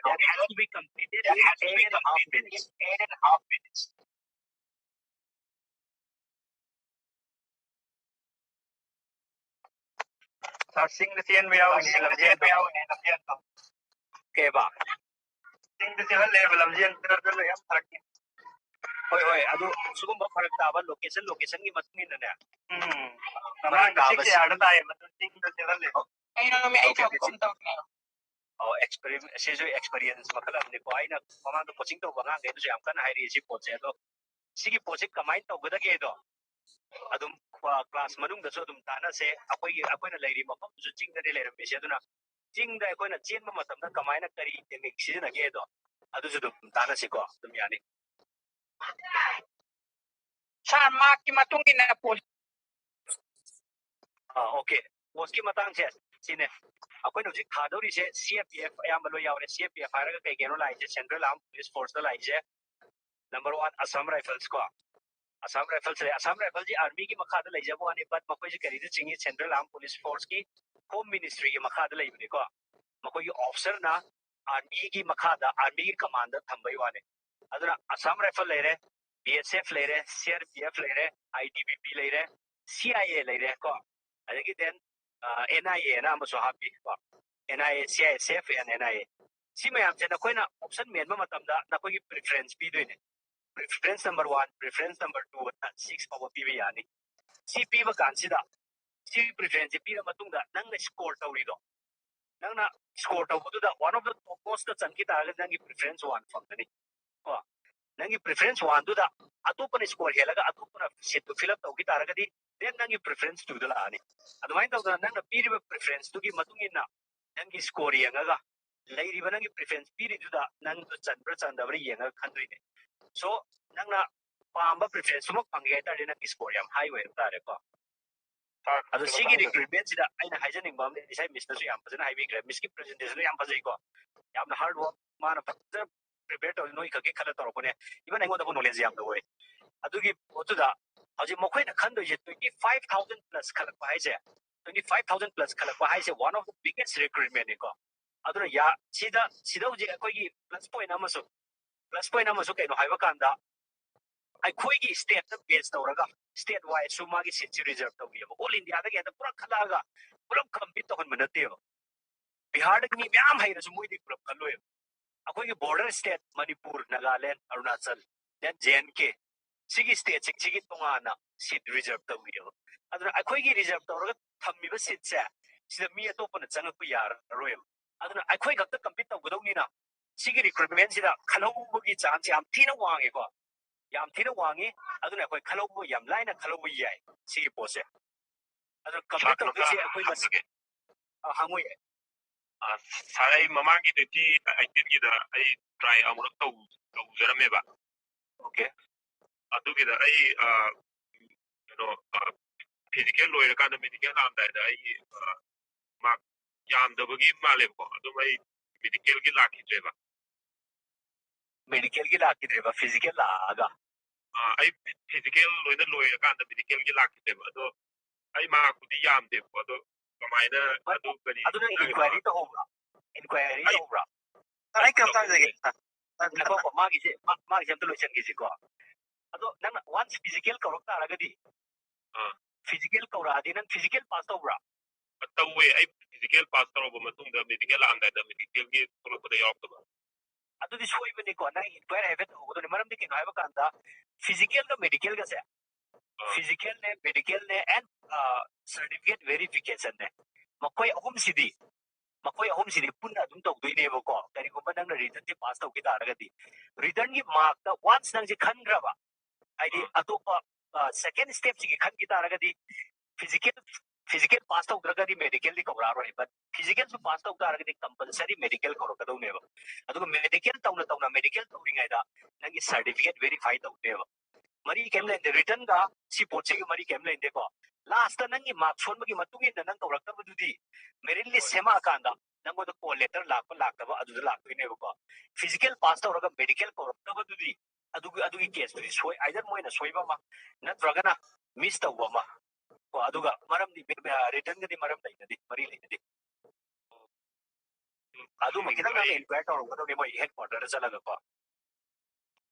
that has to be completed in eight and a half minutes. ꯁꯥꯔ, ꯆꯤꯡꯗ ꯆꯦꯟꯕ ꯌꯥꯎꯔꯤꯅꯦ ꯂꯝꯖꯦꯟꯗꯣ꯫ ꯀꯩꯕ? ꯆꯤꯡꯗ ꯆꯦꯜꯍꯜꯂꯦꯕ ꯂꯝꯖꯦꯟꯗꯣ, ꯑꯗꯨꯅ ꯌꯥꯝ ꯐꯔꯛꯅꯤ꯫ ꯍꯣꯏ, ꯍꯣꯏ, ꯑꯗꯨ ꯁꯤꯒꯨꯝꯕ ꯐꯔꯛ ꯇꯥꯕ ꯂꯣꯀꯦꯁꯟ, ꯂꯣꯀꯦꯁꯟꯒꯤ ꯃꯇꯨꯡ ꯏꯟꯅꯅꯦ꯫ ꯎꯝ꯫ ꯐꯔꯛ ꯃꯃꯥꯡꯗ ꯇꯥꯕꯁꯦ꯫ ꯁꯤꯛꯁ ꯑꯦ ꯑꯥꯔꯗ ꯇꯥꯏꯌꯦꯕ, ꯑꯗꯨ ꯆꯤꯡꯗ ꯆꯦꯜꯍꯜꯂꯦꯕ꯫ ꯀꯩꯅꯣ, ꯃꯤ ꯑꯩ ꯑꯣꯀꯦ, ꯊꯕꯛ ꯑꯣꯀꯦ, ꯑꯃ ꯇꯧꯔꯤꯅꯦ꯫ ꯑꯣ, ꯑꯦꯛꯁꯄꯤꯔꯤꯌꯦꯟꯁ, ꯁꯤꯁꯨ ꯑꯦꯛꯁꯄꯤꯔꯤꯌꯦꯟꯁ ꯃꯈꯜ ꯑꯃꯅꯤꯀꯣ꯫ ꯑꯩꯅ ꯃꯃꯥꯡꯗ ꯀꯣꯆꯤꯡ ꯇꯧꯕ ꯑꯉꯥꯡꯈꯩꯅꯁꯨ ꯌꯥꯝ ꯀꯟꯅ ꯍꯥꯏꯔꯛꯏ ꯁꯤ ꯄꯣꯠꯁꯦ꯫ ꯑꯗꯣ ꯁꯤꯒꯤ ꯄꯣꯠꯁꯦ ꯀꯃꯥꯏꯅ ꯇꯧꯒꯗꯒꯦꯗꯣ ꯑꯗꯨꯝ ꯀ꯭ꯂꯥꯁ ꯃꯅꯨꯡꯗꯁꯨ ꯑꯗꯨꯝ ꯇꯥꯟꯅꯁꯦ꯫ ꯑꯩꯈꯣꯏꯒꯤ, ꯑꯩꯈꯣꯏꯅ ꯂꯩꯔꯤ ꯃꯐꯝꯗꯨꯁꯨ ꯆꯤꯡꯗꯅꯦ ꯂꯩꯔꯝꯃꯤꯁꯦ꯫ ꯑꯗꯨꯅ ꯆꯤꯡꯗ ꯑꯩꯈꯣꯏꯅ ꯆꯦꯟꯕ ꯃꯇꯝꯗ ꯀꯃꯥꯏꯅ ꯀꯔꯤ ꯇꯦꯛꯅꯤꯛ ꯁꯤꯖꯤꯟꯅꯒꯦꯗꯣ ꯑꯗꯨꯁꯨ ꯑꯗꯨꯝ ꯇꯥꯟꯅꯁꯤꯀꯣ꯫ ꯑꯗꯨꯝ ꯌꯥꯅꯤ꯫ ꯁꯥꯔ, ꯃꯥꯔꯛꯀꯤ ꯃꯇꯨꯡ ꯏꯟꯅ ꯄꯣꯜꯂꯤ꯫ ꯑꯥ, ꯑꯣꯀꯦ꯫ ꯄꯣꯁꯀꯤ ꯃꯇꯥꯡꯁꯦ ꯁꯤꯅꯦ꯫ ꯑꯩꯈꯣꯏꯅ ꯍꯧꯖꯤꯛ ꯊꯥꯗꯧꯔꯤꯁꯦ ꯁꯤ ꯑꯦ ꯄꯤ ꯑꯦꯐ ꯑꯌꯥꯝꯕ ꯂꯣꯏ ꯌꯥꯎꯔꯦ꯫ ꯁꯤ ꯑꯦ ꯄꯤ ꯑꯦꯐ ꯍꯥꯏꯔꯒ ꯀꯩ ꯀꯩꯅꯣ ꯂꯥꯛꯏꯁꯦ? ꯁꯦꯟꯇ꯭ꯔꯦꯜ ꯑꯥꯔꯝ ꯄꯨꯂꯤꯁ ꯐꯣꯔꯁꯇ ꯂꯥꯛꯏꯁꯦ꯫ Number one, Assam Rifles ꯀꯣ. Assam Rifles ꯂꯩ꯫ Assam Riflesꯁꯤ armyꯒꯤ ꯃꯈꯥꯗ ꯂꯩꯖꯕ ꯋꯥꯅꯤ, but ꯃꯈꯣꯏꯁꯦ ꯀꯔꯤꯗ ꯆꯤꯡꯏ? Central Armed Police Forceꯀꯤ Home Ministryꯒꯤ ꯃꯈꯥꯗ ꯂꯩꯕꯅꯤꯀꯣ꯫ ꯃꯈꯣꯏꯒꯤ officerꯅ armyꯒꯤ ꯃꯈꯥꯗ, armyꯒꯤ commandꯗ ꯊꯝꯕꯩ ꯋꯥꯅꯤ꯫ ꯑꯗꯨꯅ Assam Rifles ꯂꯩꯔꯦ, B S F ꯂꯩꯔꯦ, C R P F ꯂꯩꯔꯦ, I T B P ꯂꯩꯔꯦ, C I A ꯂꯩꯔꯦ ꯀꯣ꯫ ꯑꯗꯒꯤ then, ꯑ, N I A ꯑꯅ ꯑꯃꯁꯨ ꯍꯥꯞꯄꯤ ꯀꯣ꯫ N I A, C I S F and N I A꯫ ꯁꯤ ꯃꯌꯥꯝꯁꯦ ꯅꯈꯣꯏꯅ option ꯃꯦꯟꯕ ꯃꯇꯝꯗ ꯅꯈꯣꯏꯒꯤ preference ꯄꯤꯗꯣꯏꯅꯦ꯫ Preference number one, preference number two ꯑꯅ six ꯐꯥꯎꯕ ꯄꯤꯕ ꯌꯥꯅꯤ꯫ ꯁꯤ ꯄꯤꯕ ꯀꯥꯟꯁꯤꯗ, ꯁꯤ preferenceꯁꯦ ꯄꯤꯔ ꯃꯇꯨꯡꯗ ꯅꯪꯅ score ꯇꯧꯔꯤꯗꯣ, ꯅꯪꯅ score ꯇꯧꯕꯗꯨꯗ one of the topmostꯇ ꯆꯟꯈꯤ ꯇꯥꯔꯒꯗꯤ ꯅꯪꯒꯤ preference one ꯐꯪꯒꯅꯤ ꯀꯣ꯫ ꯅꯪꯒꯤ preference oneꯗꯨꯗ ꯑꯇꯣꯞꯄꯅ score ꯍꯦꯜꯂꯒ ꯑꯇꯣꯞꯄꯅ seatꯇꯨ fill up ꯇꯧꯈꯤ ꯇꯥꯔꯒꯗꯤ, then ꯅꯪꯒꯤ preference twoꯗ ꯂꯥꯛꯑꯅꯤ꯫ ꯑꯗꯨꯃꯥꯏꯅ ꯇꯧꯗꯅ ꯅꯪꯅ ꯄꯤꯔꯤꯕ preferenceꯇꯨꯒꯤ ꯃꯇꯨꯡ ꯏꯟꯅ ꯅꯪꯒꯤ score ꯌꯦꯡꯉꯒ, ꯂꯩꯔꯤꯕ ꯅꯪꯒꯤ preference ꯄꯤꯔꯤꯗꯨꯗ ꯅꯪꯗꯣ ꯆꯟꯕ꯭ꯔꯥ ꯆꯟꯗꯕ꯭ꯔꯥ ꯌꯦꯡꯉꯒ ꯈꯟꯗꯣꯏꯅꯦ꯫ So, ꯅꯪꯅ ꯄꯥꯝꯕ preferenceꯇꯨꯃꯛ ꯐꯪꯒꯦ ꯍꯥꯏ ꯇꯥꯔꯗꯤ ꯅꯪꯒꯤ score ꯌꯥꯝ high ꯑꯣꯏꯕ ꯇꯥꯔꯦꯀꯣ꯫ ꯑꯗꯣ ꯁꯤꯒꯤ recruitmentꯁꯤꯗ ꯑꯩꯅ ꯍꯥꯏꯖꯅꯤꯡꯕ ꯑꯃꯗꯤ, ꯉꯁꯥꯏ Missꯅꯁꯨ ꯌꯥꯝ ꯐꯖꯅ ꯍꯥꯏꯕꯤꯈ꯭ꯔꯦ, Missꯀꯤ presentation ꯌꯥꯝ ꯐꯖꯩꯀꯣ, ꯌꯥꯝꯅ hard work, ꯃꯥꯅ ꯐꯖꯅ prepare ꯇꯧꯔꯤ, ꯅꯣꯏ ꯈꯛꯀꯤ ꯈꯜꯂ ꯇꯧꯔꯛꯄꯅꯦ꯫ Even ꯑꯩꯉꯣꯟꯗꯕꯨ knowledge ꯌꯥꯝꯅ ꯑꯣꯏ꯫ ꯑꯗꯨꯒꯤ ꯄꯣꯠꯇꯨꯗ ꯍꯧꯖꯤꯛ ꯃꯈꯣꯏꯅ ꯈꯟꯗꯣꯏꯁꯦ twenty five thousand plus ꯈꯜꯂꯛꯄ ꯍꯥꯏꯁꯦ, twenty five thousand plus ꯈꯜꯂꯛꯄ ꯍꯥꯏꯁꯦ one of the biggest recruitmentꯅꯤꯀꯣ꯫ ꯑꯗꯨꯅ ꯌꯥ-, ꯁꯤꯗ, ꯁꯤꯗ ꯍꯧꯖꯤꯛ ꯑꯩꯈꯣꯏꯒꯤ plus point ꯑꯃꯁꯨ, plus point ꯑꯃꯁꯨ ꯀꯩꯅꯣ ꯍꯥꯏꯕ ꯀꯥꯟꯗ, ꯑꯩꯈꯣꯏꯒꯤ stateꯇ base ꯇꯧꯔꯒ state wiseꯁꯨ ꯃꯥꯒꯤ seatꯁꯤ reserve ꯇꯧꯕꯤꯑꯕ꯫ All Indiaꯗꯒꯤ ꯍꯦꯛꯇ ꯄꯨꯔꯥ ꯈꯜꯂꯛꯑꯒ ꯄꯨꯂꯞ compete ꯇꯧꯍꯟꯕ ꯅꯠꯇꯦꯕ꯫ ꯕꯤꯍꯥꯔꯗꯒꯤ ꯃꯤ ꯃꯌꯥꯝ ꯍꯩꯔꯁꯨ ꯃꯣꯏꯗꯤ ꯄꯨꯂꯞ ꯈꯜꯂꯣꯏꯕ꯫ ꯑꯩꯈꯣꯏꯒꯤ border state Manipur, Nagaland, Arunachal, then J and K, ꯁꯤꯒꯤ stateꯁꯤꯡꯁꯤꯒꯤ ꯇꯣꯉꯥꯟꯅ seat reserve ꯇꯧꯕꯤꯑꯕ꯫ ꯑꯗꯨꯅ ꯑꯩꯈꯣꯏꯒꯤ reserve ꯇꯧꯔꯒ ꯊꯝꯃꯤꯕ seatꯁꯦ ꯁꯤꯗ ꯃꯤ ꯑꯇꯣꯞꯄꯅ ꯆꯪꯉꯛꯄ ꯌꯥꯔꯔꯣꯏꯕ꯫ ꯑꯗꯨꯅ ꯑꯩꯈꯣꯏ ꯈꯛꯇ compete ꯇꯧꯒꯗꯧꯅꯤꯅ ꯁꯤꯒꯤ recruitmentꯁꯤꯗ ꯈꯜꯍꯧꯕꯒꯤ chanceꯁꯦ ꯌꯥꯝ ꯊꯤꯅ ꯋꯥꯡꯉꯦꯀꯣ, ꯌꯥꯝ ꯊꯤꯅ ꯋꯥꯡꯉꯤ꯫ ꯑꯗꯨꯅ ꯑꯩꯈꯣꯏ ꯈꯜꯍꯧꯕ, ꯌꯥꯝ ꯂꯥꯏꯅ ꯈꯜꯍꯧꯕ ꯌꯥꯏ ꯁꯤꯒꯤ ꯄꯣꯠꯁꯦ꯫ ꯑꯗꯨꯅ compete ꯇꯧꯗꯣꯏꯁꯦ ꯑꯩꯈꯣꯏ ꯃꯁꯦꯟ꯫ ꯑ, ꯍꯪꯉꯨ ꯌꯥꯏ꯫ ꯑ, sir, ꯑꯩ ꯃꯃꯥꯡꯒꯤ twenty eighteenꯒꯤꯗ ꯑꯩ try ꯑꯃꯨꯔꯛ ꯇꯧ-, ꯇꯧꯖꯔꯝꯃꯦꯕ꯫ Okay꯫ ꯑꯗꯨꯒꯤꯗ ꯑꯩ, ꯑ, ꯀꯩꯅꯣ, ꯑ, physical ꯂꯣꯏꯔꯀꯥꯟꯗ medical ꯂꯥꯛꯑꯝꯗꯥꯏꯗ ꯑꯩꯒꯤ, ꯑ, mark ꯌꯥꯝꯗꯕꯒꯤ ꯃꯥꯜꯂꯦꯕꯀꯣ, ꯑꯗꯨꯝ ꯑꯩ medicalꯒꯤ ꯂꯥꯛꯈꯤꯗ꯭ꯔꯦꯕ꯫ ꯃꯦꯗꯤꯀꯦꯜꯒꯤ ꯂꯥꯛꯈꯤꯗ꯭ꯔꯦꯕ, ꯐꯤꯖꯤꯀꯦꯜ ꯂꯥꯛꯑꯒ? ꯑꯥ, ꯑꯩ ꯐꯤꯖꯤꯀꯦꯜ ꯂꯣꯏꯅ ꯂꯣꯏꯔꯀꯥꯟꯗ ꯃꯦꯗꯤꯀꯦꯜꯒꯤ ꯂꯥꯛꯈꯤꯗꯦꯕ꯫ ꯑꯗꯣ ꯑꯩ ꯃꯥꯔꯛꯄꯨꯗꯤ ꯌꯥꯝꯗꯦꯕꯀꯣ꯫ ꯑꯗꯣ ꯀꯃꯥꯏꯅ ꯍꯣꯏ, ꯑꯗꯨ ꯀꯔꯤ ꯑꯗꯨ ꯅꯪ ꯅꯪ ꯏꯟꯀ꯭ꯋꯥꯏꯔꯤ ꯇꯧꯍꯧꯕ꯭ꯔꯥ? ꯏꯟꯀ꯭ꯋꯥꯏꯔꯤ ꯑꯩ- ꯇꯧꯍꯧꯕ꯭ꯔꯥ? ꯑꯩ ꯀꯩꯅꯣꯝ ꯇꯥꯖꯒꯦ꯫ ꯉꯥꯏꯈꯣꯀꯣ, ꯃꯥꯒꯤꯁꯦ ꯃꯥ- ꯃꯥꯒꯤꯁꯦ ꯑꯝꯇ ꯂꯣꯏꯁꯟꯈꯤꯁꯤꯀꯣ꯫ ꯑꯗꯣ ꯅꯪꯅ ꯋꯥꯟꯁ ꯐꯤꯖꯤꯀꯦꯜ ꯀꯧꯔꯛ ꯇꯥꯔꯒꯗꯤ, ꯑꯥ꯫ ꯐꯤꯖꯤꯀꯦꯜ ꯀꯧꯔꯛꯑꯗꯤ ꯅꯪ ꯐꯤꯖꯤꯀꯦꯜ ꯄꯥꯁ ꯇꯧꯕ꯭ꯔꯥ? ꯇꯧꯋꯦ꯫ ꯑꯩ ꯐꯤꯖꯤꯀꯦꯜ ꯄꯥꯁ ꯇꯧꯔꯕ ꯃꯇꯨꯡꯗ ꯃꯦꯗꯤꯀꯦꯜ ꯂꯥꯛꯑꯝꯗꯥꯏꯗ ꯃꯦꯗꯤꯀꯦꯜꯒꯤ ꯊꯣꯛꯂꯛꯄꯗ ꯌꯥꯎꯔꯛꯇꯕ꯫ ꯑꯗꯨꯗꯤ ꯁꯣꯏꯕꯅꯤꯀꯣ, ꯅꯪ ꯏꯟꯀ꯭ꯋꯥꯏꯔꯤ ꯍꯥꯏꯐꯦꯠ ꯇꯧꯍꯧꯒꯗꯕꯅꯤ꯫ ꯃꯔꯝꯗꯤ ꯀꯩꯅꯣ ꯍꯥꯏꯕ ꯀꯥꯟꯗ, ꯐꯤꯖꯤꯀꯦꯜꯒ ꯃꯦꯗꯤꯀꯦꯜꯒꯁꯦ, ꯑꯥ꯫ ꯐꯤꯖꯤꯀꯦꯜꯅꯦ, ꯃꯦꯗꯤꯀꯦꯜꯅꯦ, ꯑꯦꯟ ꯁꯥꯔꯇꯤꯐꯤꯀꯦꯠ ꯚꯦꯔꯤꯐꯤꯀꯦꯁꯟꯅꯦ, ꯃꯈꯣꯏ ꯑꯍꯨꯝꯁꯤꯗꯤ ꯃꯈꯣꯏ ꯑꯍꯨꯝꯁꯤꯗꯤ ꯄꯨꯟꯅ ꯑꯗꯨꯝ ꯇꯧꯗꯣꯏꯅꯦꯕꯀꯣ꯫ ꯀꯔꯤꯒꯨꯝꯕ ꯅꯪꯅ ꯔꯤꯇꯟꯁꯦ ꯄꯥꯁ ꯇꯧꯈꯤ ꯇꯥꯔꯒꯗꯤ, ꯔꯤꯇꯟꯒꯤ ꯃꯥꯔꯛꯇ ꯋꯥꯟꯁ ꯅꯪꯁꯦ ꯈꯟꯈ꯭ꯔꯕ, ꯍꯥꯏꯗꯤ ꯑꯥ꯫ ꯑꯇꯣꯞꯄ ꯁꯦꯀꯦꯟ ꯁ꯭ꯇꯦꯞꯁꯤꯒꯤ ꯈꯟꯈꯤ ꯇꯥꯔꯒꯗꯤ, ꯐꯤꯖꯤꯀꯦꯜ ꯐꯤꯖꯤꯀꯦꯜ ꯄꯥꯁ ꯇꯧꯗ꯭ꯔꯒꯗꯤ ꯃꯦꯗꯤꯀꯦꯜꯗꯤ ꯀꯧꯔꯛꯑꯔꯣꯏ꯫ ꯕꯠ ꯐꯤꯖꯤꯀꯦꯜꯁꯨ ꯄꯥꯁ ꯇꯧ ꯇꯥꯔꯒꯗꯤ ꯀꯝꯄꯜꯁꯔꯤ ꯃꯦꯗꯤꯀꯦꯜ ꯀꯧꯔꯛꯀꯗꯧꯅꯦꯕ꯫ ꯑꯗꯨꯒ ꯃꯦꯗꯤꯀꯦꯜ ꯇꯧꯅ ꯇꯧꯅ ꯃꯦꯗꯤꯀꯦꯜ ꯇꯧꯔꯤꯉꯩꯗ ꯅꯪꯒꯤ ꯁꯥꯔꯇꯤꯐꯤꯀꯦꯠ ꯚꯦꯔꯤꯐꯥꯏ ꯇꯧꯅꯦꯕ꯫ ꯃꯔꯤ ꯀꯩꯝ ꯂꯩꯅꯗꯦ, ꯔꯤꯇꯟꯒ ꯁꯤ ꯄꯣꯠꯁꯤꯒꯤ ꯃꯔꯤ ꯀꯩꯝ ꯂꯩꯅꯗꯦꯀꯣ꯫ ꯂꯥꯁꯇ ꯅꯪꯒꯤ ꯃꯥꯔꯛ ꯁꯣꯟꯕꯒꯤ ꯃꯇꯨꯡ ꯏꯟꯅ ꯅꯪ ꯀꯧꯔꯛꯇꯕꯗꯨꯗꯤ, ꯃꯦꯔꯤꯠ ꯂꯤꯁ ꯁꯦꯝꯃꯛꯑꯀꯥꯟꯗ ꯅꯪꯉꯣꯟꯗ ꯀꯣꯜ ꯂꯦꯇꯔ ꯂꯥꯛꯄ ꯂꯥꯛꯇꯕ ꯑꯗꯨꯗ ꯂꯥꯛꯇꯣꯏꯅꯦꯕꯀꯣ꯫ ꯐꯤꯖꯤꯀꯦꯜ ꯄꯥꯁ ꯇꯧꯔꯒ ꯃꯦꯗꯤꯀꯦꯜ ꯀꯧꯔꯛꯇꯕꯗꯨꯗꯤ, ꯑꯗꯨꯒꯤ ꯑꯗꯨꯒꯤ ꯀꯦꯁꯇꯨꯗꯤ ꯁꯣꯏ, ꯑꯥꯏꯗꯔ ꯃꯣꯏꯅ ꯁꯣꯏꯕ ꯑꯃ ꯅꯠꯇ꯭ꯔꯒꯅ ꯃꯤꯁ ꯇꯧꯕ ꯑꯃ ꯀꯣ꯫ ꯑꯗꯨꯒ ꯃꯔꯝꯗꯤ ꯔꯤꯇꯟꯒꯗꯤ ꯃꯔꯝ ꯂꯩꯅꯗꯦ, ꯃꯔꯤ ꯂꯩꯅꯗꯦ꯫ ꯑꯗꯨꯃ ꯈꯤꯇꯪ ꯅꯪꯅ ꯏꯟꯀ꯭ꯋꯥꯏꯔꯤ ꯇꯧꯔꯝꯒꯗꯧꯅꯤ ꯃꯣꯏ ꯍꯦꯗ ꯀ꯭ꯋꯥꯔꯇꯔꯗ ꯆꯠꯂꯒꯀꯣ꯫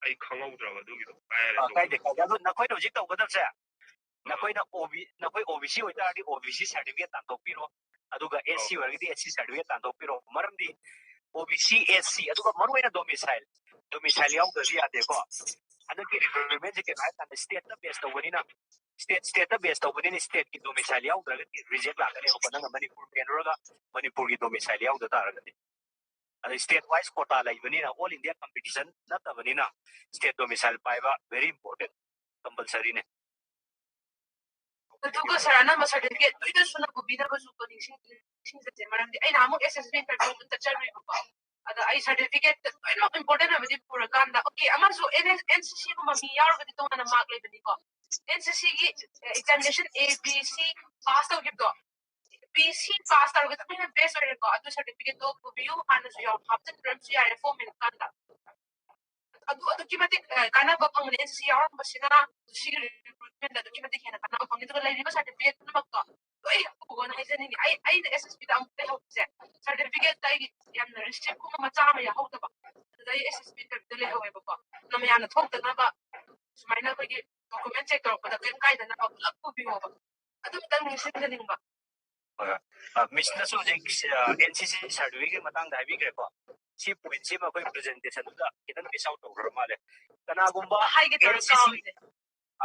ꯑꯩ ꯈꯪꯍꯧꯗ꯭ꯔꯕ ꯑꯗꯨꯒꯤꯗꯣ꯫ ꯀꯥꯏ ꯍꯥꯏꯔꯦ ꯑ, ꯑꯗꯨ? ꯀꯥꯏꯗꯦ, ꯀꯥꯏꯗꯦ꯫ ꯑꯗꯣ ꯅꯈꯣꯏꯅ ꯍꯧꯖꯤꯛ ꯇꯧꯒꯗꯕꯁꯦ, ꯅꯈꯣꯏꯅ ꯑꯣꯕꯤ ꯅꯈꯣꯏ ꯑꯣꯕꯤꯁꯤ ꯑꯣꯏꯇꯥꯔꯗꯤ ꯑꯣꯕꯤꯁꯤ ꯁꯥꯔꯇꯤꯐꯤꯀꯦꯠ ꯇꯥꯟꯊꯣꯛꯄꯤꯔꯣ, ꯑꯗꯨꯒ ꯑꯦꯁ ꯁꯤ ꯑꯣꯏꯔꯒꯗꯤ ꯑꯦꯁ ꯁꯤ ꯁꯥꯔꯇꯤꯐꯤꯀꯦꯠ ꯇꯥꯟꯊꯣꯛꯄꯤꯔꯣ꯫ ꯃꯔꯝꯗꯤ ꯑꯣꯕꯤꯁꯤ, ꯑꯦꯁ ꯁꯤ, ꯑꯗꯨꯒ ꯃꯔꯨꯑꯣꯏꯅ ꯗꯣꯃꯤꯁꯥꯏꯜ, ꯗꯣꯃꯤꯁꯥꯏꯜ ꯌꯥꯎꯗ꯭ꯔꯗꯤ ꯌꯥꯗꯦꯀꯣ꯫ ꯍꯟꯗꯛꯀꯤ ꯔꯤꯀ꯭ꯔꯨꯠꯃꯦꯟꯁꯦ ꯀꯩꯅꯣ ꯍꯥꯏꯔꯀꯥꯟꯗ ꯁ꯭ꯇꯦꯠꯇ ꯕꯦꯁ ꯇꯧꯕꯅꯤꯅ, ꯁ꯭ꯇꯦꯠ ꯁ꯭ꯇꯦꯠꯇ ꯕꯦꯁ ꯇꯧꯕꯅꯤꯅ ꯁ꯭ꯇꯦꯠꯀꯤ ꯗꯣꯃꯤꯁꯥꯏꯜ ꯌꯥꯎꯗ꯭ꯔꯒꯗꯤ ꯔꯤꯖꯦꯛ ꯂꯥꯛꯀꯅꯦꯕꯀꯣ꯫ ꯅꯪꯅ ꯃꯅꯤꯄꯨꯔ ꯃꯦꯜꯂꯨꯔꯒ ꯃꯅꯤꯄꯨꯔꯒꯤ ꯗꯣꯃꯤꯁꯥꯏꯜ ꯌꯥꯎꯗ ꯇꯥꯔꯒꯗꯤ꯫ ꯑꯗꯩ ꯁ꯭ꯇꯦꯠ ꯋꯥꯏꯁ ꯀꯣꯇꯥ ꯂꯩꯕꯅꯤꯅ ꯑꯣꯜ ꯏꯟꯗꯤꯌꯥ ꯀꯝꯄꯤꯇꯤꯁꯟ ꯅꯠꯇꯕꯅꯤꯅ ꯁ꯭ꯇꯦꯠ ꯗꯣꯃꯤꯁꯥꯏꯜ ꯄꯥꯏꯕ ꯚꯦꯔꯤ ꯏꯝꯄꯣꯔꯇꯦꯟ, ꯀꯝꯄꯜꯁꯔꯤꯅꯦ꯫ ꯑꯗꯨꯒ ꯁꯥꯔ ꯑꯅꯝꯕ ꯁꯥꯔꯇꯤꯐꯤꯀꯦꯠ ꯂꯣꯏꯅ ꯁꯨꯅ ꯄꯨꯕꯤꯅꯕꯁꯨ ꯀꯣ ꯅꯤꯡꯁꯤꯡ ꯅꯤꯡꯁꯤꯡꯖꯗꯦ꯫ ꯃꯔꯝꯗꯤ ꯑꯩꯅ ꯑꯃꯨꯛ ꯑꯦꯁ ꯑꯦꯁ ꯕꯤ ꯏꯟꯇꯔꯚ꯭ꯌꯨ ꯑꯃ ꯆꯠꯆꯔꯨꯏꯕꯀꯣ꯫ ꯑꯗ ꯑꯩ ꯁꯥꯔꯇꯤꯐꯤꯀꯦꯠ ꯂꯣꯏꯅꯃꯛ ꯏꯝꯄꯣꯔꯇꯦꯟ ꯑꯣꯏꯕꯗꯤ ꯄꯨꯔꯀꯥꯟꯗ, ꯑꯣꯀꯦ, ꯑꯃꯁꯨ ꯑꯦꯟ ꯑꯦꯁ ꯑꯦꯟ ꯁꯤ ꯁꯤꯒꯨꯝꯕ ꯃꯤ ꯌꯥꯎꯔꯒꯗꯤ ꯇꯣꯉꯥꯟꯅ ꯃꯥꯔꯛ ꯂꯩꯕꯅꯤꯀꯣ꯫ ꯑꯦꯟ ꯁꯤ ꯁꯤꯒꯤ examination A B C pass ꯇꯧꯈꯤꯕꯗꯣ, ꯕꯤ ꯁꯤ ꯄꯥꯁ ꯇꯧꯔꯒꯗꯤ ꯑꯗꯨꯅ ꯕꯦꯁ ꯑꯣꯏꯔꯦꯀꯣ꯫ ꯑꯗꯨ ꯁꯥꯔꯇꯤꯐꯤꯀꯦꯠꯇꯣ ꯄꯨꯕꯤꯌꯨ, ꯍꯥꯟꯅꯁꯨ ꯌꯥꯎ ꯍꯥꯞꯆꯤꯟꯕꯤꯔꯝꯕꯁꯨ ꯌꯥꯔꯦ ꯐꯣꯔꯝ ꯃꯦꯜꯂꯀꯥꯟꯗ꯫ ꯑꯗꯨ ꯑꯗꯨꯛꯀꯤ ꯃꯇꯤꯛ ꯑ, ꯀꯥꯟꯅꯕ ꯐꯪꯕꯅꯦ ꯑꯦꯟ ꯁꯤ ꯁꯤ ꯌꯥꯎꯔꯝꯕꯁꯤꯅ꯫ ꯁꯤꯒꯤ ꯔꯤꯀ꯭ꯔꯨꯠꯃꯦꯟꯗ ꯑꯗꯨꯛꯀꯤ ꯃꯇꯤꯛ ꯍꯦꯟꯅ ꯀꯥꯟꯅꯕ ꯐꯪꯅꯤ꯫ ꯑꯗꯨꯒ ꯂꯩꯔꯤꯕ ꯁꯥꯔꯇꯤꯐꯤꯀꯦꯠ ꯄꯨꯝꯅꯃꯛꯇꯣ ꯂꯣꯏ ꯍꯥꯞꯄꯨꯀꯣꯅ ꯍꯥꯏꯖꯅꯤꯡꯉꯤ꯫ ꯑꯩ ꯑꯩꯅ ꯑꯦꯁ ꯑꯦꯁ ꯕꯤꯗ ꯑꯃꯨꯛ ꯂꯩꯍꯧꯕꯁꯦ, ꯁꯥꯔꯇꯤꯐꯤꯀꯦꯠꯇ ꯑꯩꯒꯤ ꯌꯥꯝꯅ ꯔꯤꯁꯤꯞꯀꯨꯝꯕ ꯃꯆꯥ ꯑꯃ ꯌꯥꯎꯍꯧꯗꯕ, ꯑꯗꯨꯗ ꯑꯩ ꯑꯦꯁ ꯑꯦꯁ ꯕꯤ ꯏꯟꯇꯔꯚ꯭ꯌꯨꯗ ꯂꯩꯍꯧꯋꯦꯕꯀꯣ꯫ ꯑꯗꯨꯅ ꯃꯌꯥꯝꯅ ꯊꯣꯛꯇꯅꯕ ꯁꯨꯃꯥꯏꯅ ꯑꯩꯈꯣꯏꯒꯤ ꯗꯣꯀꯨꯃꯦꯟ ꯆꯦꯛ ꯇꯧꯔꯛꯄꯗ ꯀꯔꯤꯝ ꯀꯥꯏꯗꯅꯕ ꯄꯨꯂꯞ ꯄꯨꯕꯤꯌꯣꯕ꯫ ꯑꯗꯨ ꯈꯤꯇꯪ ꯅꯤꯡꯁꯤꯡꯖꯅꯤꯡꯕ꯫ ꯍꯣꯏ, ꯍꯣꯏ꯫ ꯑ, ꯃꯤꯁꯅꯁꯨ ꯍꯧꯖꯤꯛ ꯑꯦꯟ ꯁꯤ ꯁꯤ ꯁꯥꯔꯇꯤꯐꯤꯀꯦꯠꯀꯤ ꯃꯇꯥꯡꯗ ꯍꯥꯏꯕꯤꯈ꯭ꯔꯦꯀꯣ꯫ ꯁꯤ ꯄꯣꯏꯟꯁꯤꯃ ꯑꯩꯈꯣꯏ ꯄ꯭ꯔꯖꯦꯟꯇꯦꯁꯟꯗꯨꯗ ꯈꯤꯇꯪ ꯃꯤꯁ ꯑꯥꯎꯠ ꯇꯧꯈ꯭ꯔ ꯃꯥꯜꯂꯦ꯫ ꯀꯅꯥꯒꯨꯝꯕ ꯍꯥꯏꯒꯦ ꯇꯧꯔ ꯑꯦꯟ ꯁꯤ ꯁꯤ ꯀꯥꯎꯔꯤꯅꯦ꯫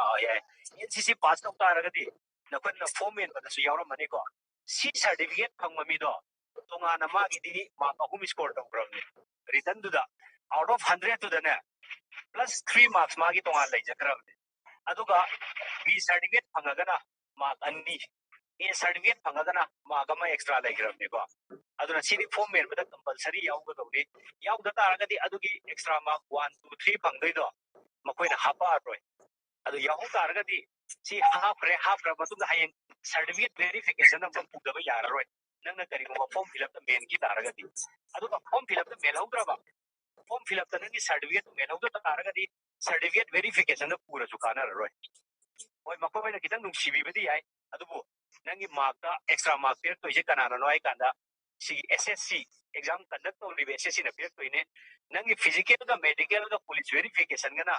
ꯑꯥ, ꯌꯥꯏ꯫ ꯑꯦꯟ ꯁꯤ ꯁꯤ ꯄꯥꯁ ꯇꯧ ꯇꯥꯔꯒꯗꯤ ꯅꯈꯣꯏꯅ ꯐꯣꯝ ꯃꯦꯟꯕꯗꯁꯨ ꯌꯥꯎꯔꯝꯃꯅꯤꯀꯣ꯫ ꯁꯤ ꯁꯥꯔꯇꯤꯐꯤꯀꯦꯠ ꯐꯪꯕ ꯃꯤꯗꯣ ꯇꯣꯉꯥꯟꯅ ꯃꯥꯒꯤꯗꯤ ꯃꯥꯔꯛ ꯑꯍꯨꯝ ꯁ꯭ꯀꯣꯔ ꯇꯧꯈ꯭ꯔꯕꯅꯤ ꯔꯤꯇꯟꯗꯨꯗ꯫ ꯑꯥꯎꯠ ꯑꯣꯐ ꯍꯟꯗ꯭ꯔꯦꯠꯇꯨꯗꯅꯦ ꯄ꯭ꯂꯁ ꯊ꯭ꯔꯤ ꯃꯥꯔꯛꯁ ꯃꯥꯒꯤ ꯇꯣꯉꯥꯟ ꯂꯩꯖꯈ꯭ꯔꯕꯅꯤ꯫ ꯑꯗꯨꯒ ꯕꯤ ꯁꯥꯔꯇꯤꯐꯤꯀꯦꯠ ꯐꯪꯉꯒꯅ ꯃꯥꯔꯛ ꯑꯅꯤ, ꯑꯦ ꯁꯥꯔꯇꯤꯐꯤꯀꯦꯠ ꯐꯪꯉꯒꯅ ꯃꯥꯔꯛ ꯑꯃ ꯑꯦꯛꯁꯇ꯭ꯔꯥ ꯂꯩꯈ꯭ꯔꯕꯅꯤꯀꯣ꯫ ꯑꯗꯨꯅ ꯁꯤꯗꯤ ꯐꯣꯝ ꯃꯦꯟꯕꯗ ꯀꯝꯄꯜꯁꯔꯤ ꯌꯥꯎꯒꯗꯧꯅꯤ꯫ ꯌꯥꯎꯗ ꯇꯥꯔꯒꯗꯤ ꯑꯗꯨꯒꯤ extra mark one, two, three ꯐꯪꯗꯣꯏꯗꯣ ꯃꯈꯣꯏꯅ ꯍꯥꯞꯄꯛꯑꯔꯣꯏ꯫ ꯑꯗꯨ ꯌꯥꯎꯍꯧ ꯇꯥꯔꯒꯗꯤ ꯁꯤ ꯍꯥꯞꯈ꯭ꯔꯦ, ꯍꯥꯞꯈ꯭ꯔ ꯃꯇꯨꯡꯗ ꯍꯌꯦꯡ ꯁꯥꯔꯇꯤꯐꯤꯀꯦꯠ ꯚꯦꯔꯤꯐꯤꯀꯦꯁꯟ ꯑꯃ ꯄꯨꯗꯕ ꯌꯥꯔꯔꯣꯏ꯫ ꯅꯪꯅ ꯀꯔꯤꯒꯨꯝꯕ ꯐꯣꯝ ꯐꯤꯜ ꯑꯞꯇ ꯃꯦꯟꯈꯤ ꯇꯥꯔꯒꯗꯤ, ꯑꯗꯨꯒ ꯐꯣꯝ ꯐꯤꯜ ꯑꯞꯇ ꯃꯦꯜꯍꯧꯗ꯭ꯔꯕ, ꯐꯣꯝ ꯐꯤꯜ ꯑꯞꯇ ꯅꯪꯒꯤ ꯁꯥꯔꯇꯤꯐꯤꯀꯦꯠ ꯃꯦꯜꯍꯧꯗ ꯇꯥꯔꯒꯗꯤ ꯁꯥꯔꯇꯤꯐꯤꯀꯦꯠ ꯚꯦꯔꯤꯐꯤꯀꯦꯁꯟꯗ ꯄꯨꯔꯁꯨ ꯀꯥꯟꯅꯔꯔꯣꯏ꯫ ꯍꯣꯏ, ꯃꯈꯣꯏꯅ ꯈꯤꯇꯪ ꯅꯨꯡꯁꯤꯕꯤꯕꯗꯤ ꯌꯥꯏ, ꯑꯗꯨꯕꯨ ꯅꯪꯒꯤ ꯃꯥꯔꯛꯇ ꯑꯦꯛꯁꯇ꯭ꯔꯥ ꯃꯥꯔꯛ ꯄꯤꯔꯛꯇꯣꯏꯁꯦ ꯀꯅꯥꯅꯅꯣ ꯍꯥꯏ ꯀꯥꯟꯗ ꯁꯤꯒꯤ ꯑꯦꯁ ꯑꯦꯁ ꯁꯤ ꯑꯦꯛꯖꯥꯝ ꯀꯟꯗꯛ ꯇꯧꯔꯤꯕ ꯑꯦꯁ ꯑꯦꯁ ꯁꯤꯅ ꯄꯤꯔꯛꯇꯣꯏꯅꯦ꯫ ꯅꯪꯒꯤ ꯐꯤꯖꯤꯀꯦꯜꯒ ꯃꯦꯗꯤꯀꯦꯜꯒ ꯄꯨꯂꯤꯁ ꯚꯦꯔꯤꯐꯤꯀꯦꯁꯟꯒꯅ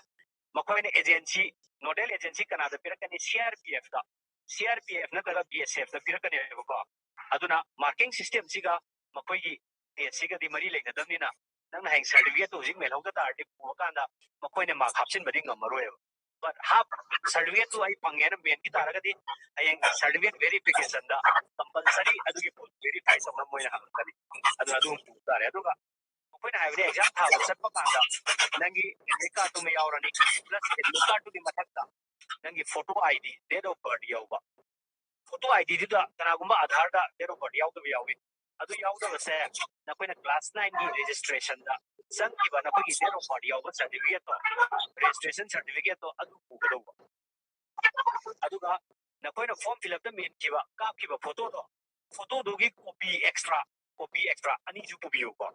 ꯃꯈꯣꯏꯅ ꯑꯦꯖꯦꯟꯁꯤ, ꯅꯣꯗꯦꯜ ꯑꯦꯖꯦꯟꯁꯤ ꯀꯅꯥꯗ ꯄꯤꯔꯛꯀꯅꯤ? ꯁꯤ ꯑꯥꯔ ꯄꯤ ꯑꯦꯐꯇ, ꯁꯤ ꯑꯥꯔ ꯄꯤ ꯑꯦꯐ ꯅꯠꯇ꯭ꯔꯒ ꯕꯤ ꯑꯦꯁ ꯑꯦꯐꯇ ꯄꯤꯔꯛꯀꯅꯦꯕꯀꯣ꯫ ꯑꯗꯨꯅ ꯃꯥꯔꯀꯤꯡ ꯁꯤꯁꯇꯦꯝꯁꯤꯒ ꯃꯈꯣꯏꯒꯤ ꯇꯦꯁꯁꯤꯒꯗꯤ ꯃꯔꯤ ꯂꯩꯅꯗꯕꯅꯤꯅ ꯅꯪꯅ ꯍꯌꯦꯡ ꯁꯥꯔꯇꯤꯐꯤꯀꯦꯠꯇꯨ ꯍꯧꯖꯤꯛ ꯃꯦꯜꯍꯧꯗ ꯇꯥꯔꯗꯤ ꯄꯨꯔꯀꯥꯟꯗ ꯃꯈꯣꯏꯅ ꯃꯥꯔꯛ ꯍꯥꯞꯆꯤꯟꯕꯗꯤ ꯉꯝꯃꯔꯣꯏꯕ꯫ ꯕꯠ ꯍꯥꯞ ꯁꯥꯔꯇꯤꯐꯤꯀꯦꯠꯇꯨ ꯑꯩ ꯐꯪꯉꯦꯅ ꯃꯦꯟꯈꯤ ꯇꯥꯔꯒꯗꯤ ꯍꯌꯦꯡ ꯁꯥꯔꯇꯤꯐꯤꯀꯦꯠ ꯚꯦꯔꯤꯐꯤꯀꯦꯁꯟꯗ ꯀꯝꯄꯜꯁꯔꯤ ꯑꯗꯨꯒꯤ ꯄꯣꯠ ꯚꯦꯔꯤꯐꯥꯏ ꯇꯧꯅꯕ ꯃꯣꯏꯅ ꯍꯪꯉꯛꯀꯅꯤ꯫ ꯑꯗꯨꯅ ꯑꯗꯨ ꯑꯃ ꯄꯨ ꯇꯥꯔꯦ꯫ ꯑꯗꯨꯒ ꯑꯩꯈꯣꯏꯅ ꯍꯥꯏꯕꯗꯤ ꯑꯦꯛꯖꯥꯝ ꯊꯥꯕ ꯆꯠꯄ ꯀꯥꯟꯗ ꯅꯪꯒꯤ ꯑꯦꯗꯃꯤꯠ ꯀꯥꯔꯠꯇꯨꯃ ꯌꯥꯎꯔꯅꯤ, ꯄ꯭ꯂꯁ ꯑꯦꯗꯃꯤꯠ ꯀꯥꯔꯠꯇꯨꯒꯤ ꯃꯊꯛꯇ ꯅꯪꯒꯤ photo I D, date of birth ꯌꯥꯎꯕ꯫ ꯐꯣꯇꯣ ꯑꯥꯏ ꯗꯤꯗꯨꯗ ꯀꯅꯥꯒꯨꯝꯕ ꯑꯙꯥꯔꯗ ꯗꯦꯠ ꯑꯣꯐ ꯕꯥꯔꯠ ꯌꯥꯎꯗꯕ ꯌꯥꯎꯏ꯫ ꯑꯗꯨ ꯌꯥꯎꯗꯕꯁꯦ ꯅꯈꯣꯏꯅ ꯀ꯭ꯂꯥꯁ ꯅꯥꯏꯟꯒꯤ ꯔꯦꯖꯤꯁꯇ꯭ꯔꯦꯁꯟꯗ ꯆꯪꯈꯤꯕ ꯅꯈꯣꯏꯒꯤ ꯗꯦꯠ ꯑꯣꯐ ꯕꯥꯔꯠ ꯌꯥꯎꯕ ꯁꯥꯔꯇꯤꯐꯤꯀꯦꯠꯇꯣ, ꯔꯦꯖꯤꯁꯇ꯭ꯔꯦꯁꯟ ꯁꯥꯔꯇꯤꯐꯤꯀꯦꯠꯇꯣ ꯑꯗꯨ ꯄꯨꯒꯗꯧꯕ꯫ ꯑꯗꯨꯒ ꯅꯈꯣꯏꯅ ꯐꯣꯔꯝ ꯐꯤꯜ ꯑꯞꯇ ꯃꯦꯟꯈꯤꯕ, ꯀꯥꯞꯈꯤꯕ ꯐꯣꯇꯣꯗꯣ, ꯐꯣꯇꯣꯗꯨꯒꯤ ꯀꯣꯄꯤ ꯑꯦꯛꯁꯇ꯭ꯔꯥ, ꯀꯣꯄꯤ ꯑꯦꯛꯁꯇ꯭ꯔꯥ ꯑꯅꯤꯁꯨ ꯄꯨꯕꯤꯌꯨꯀꯣ꯫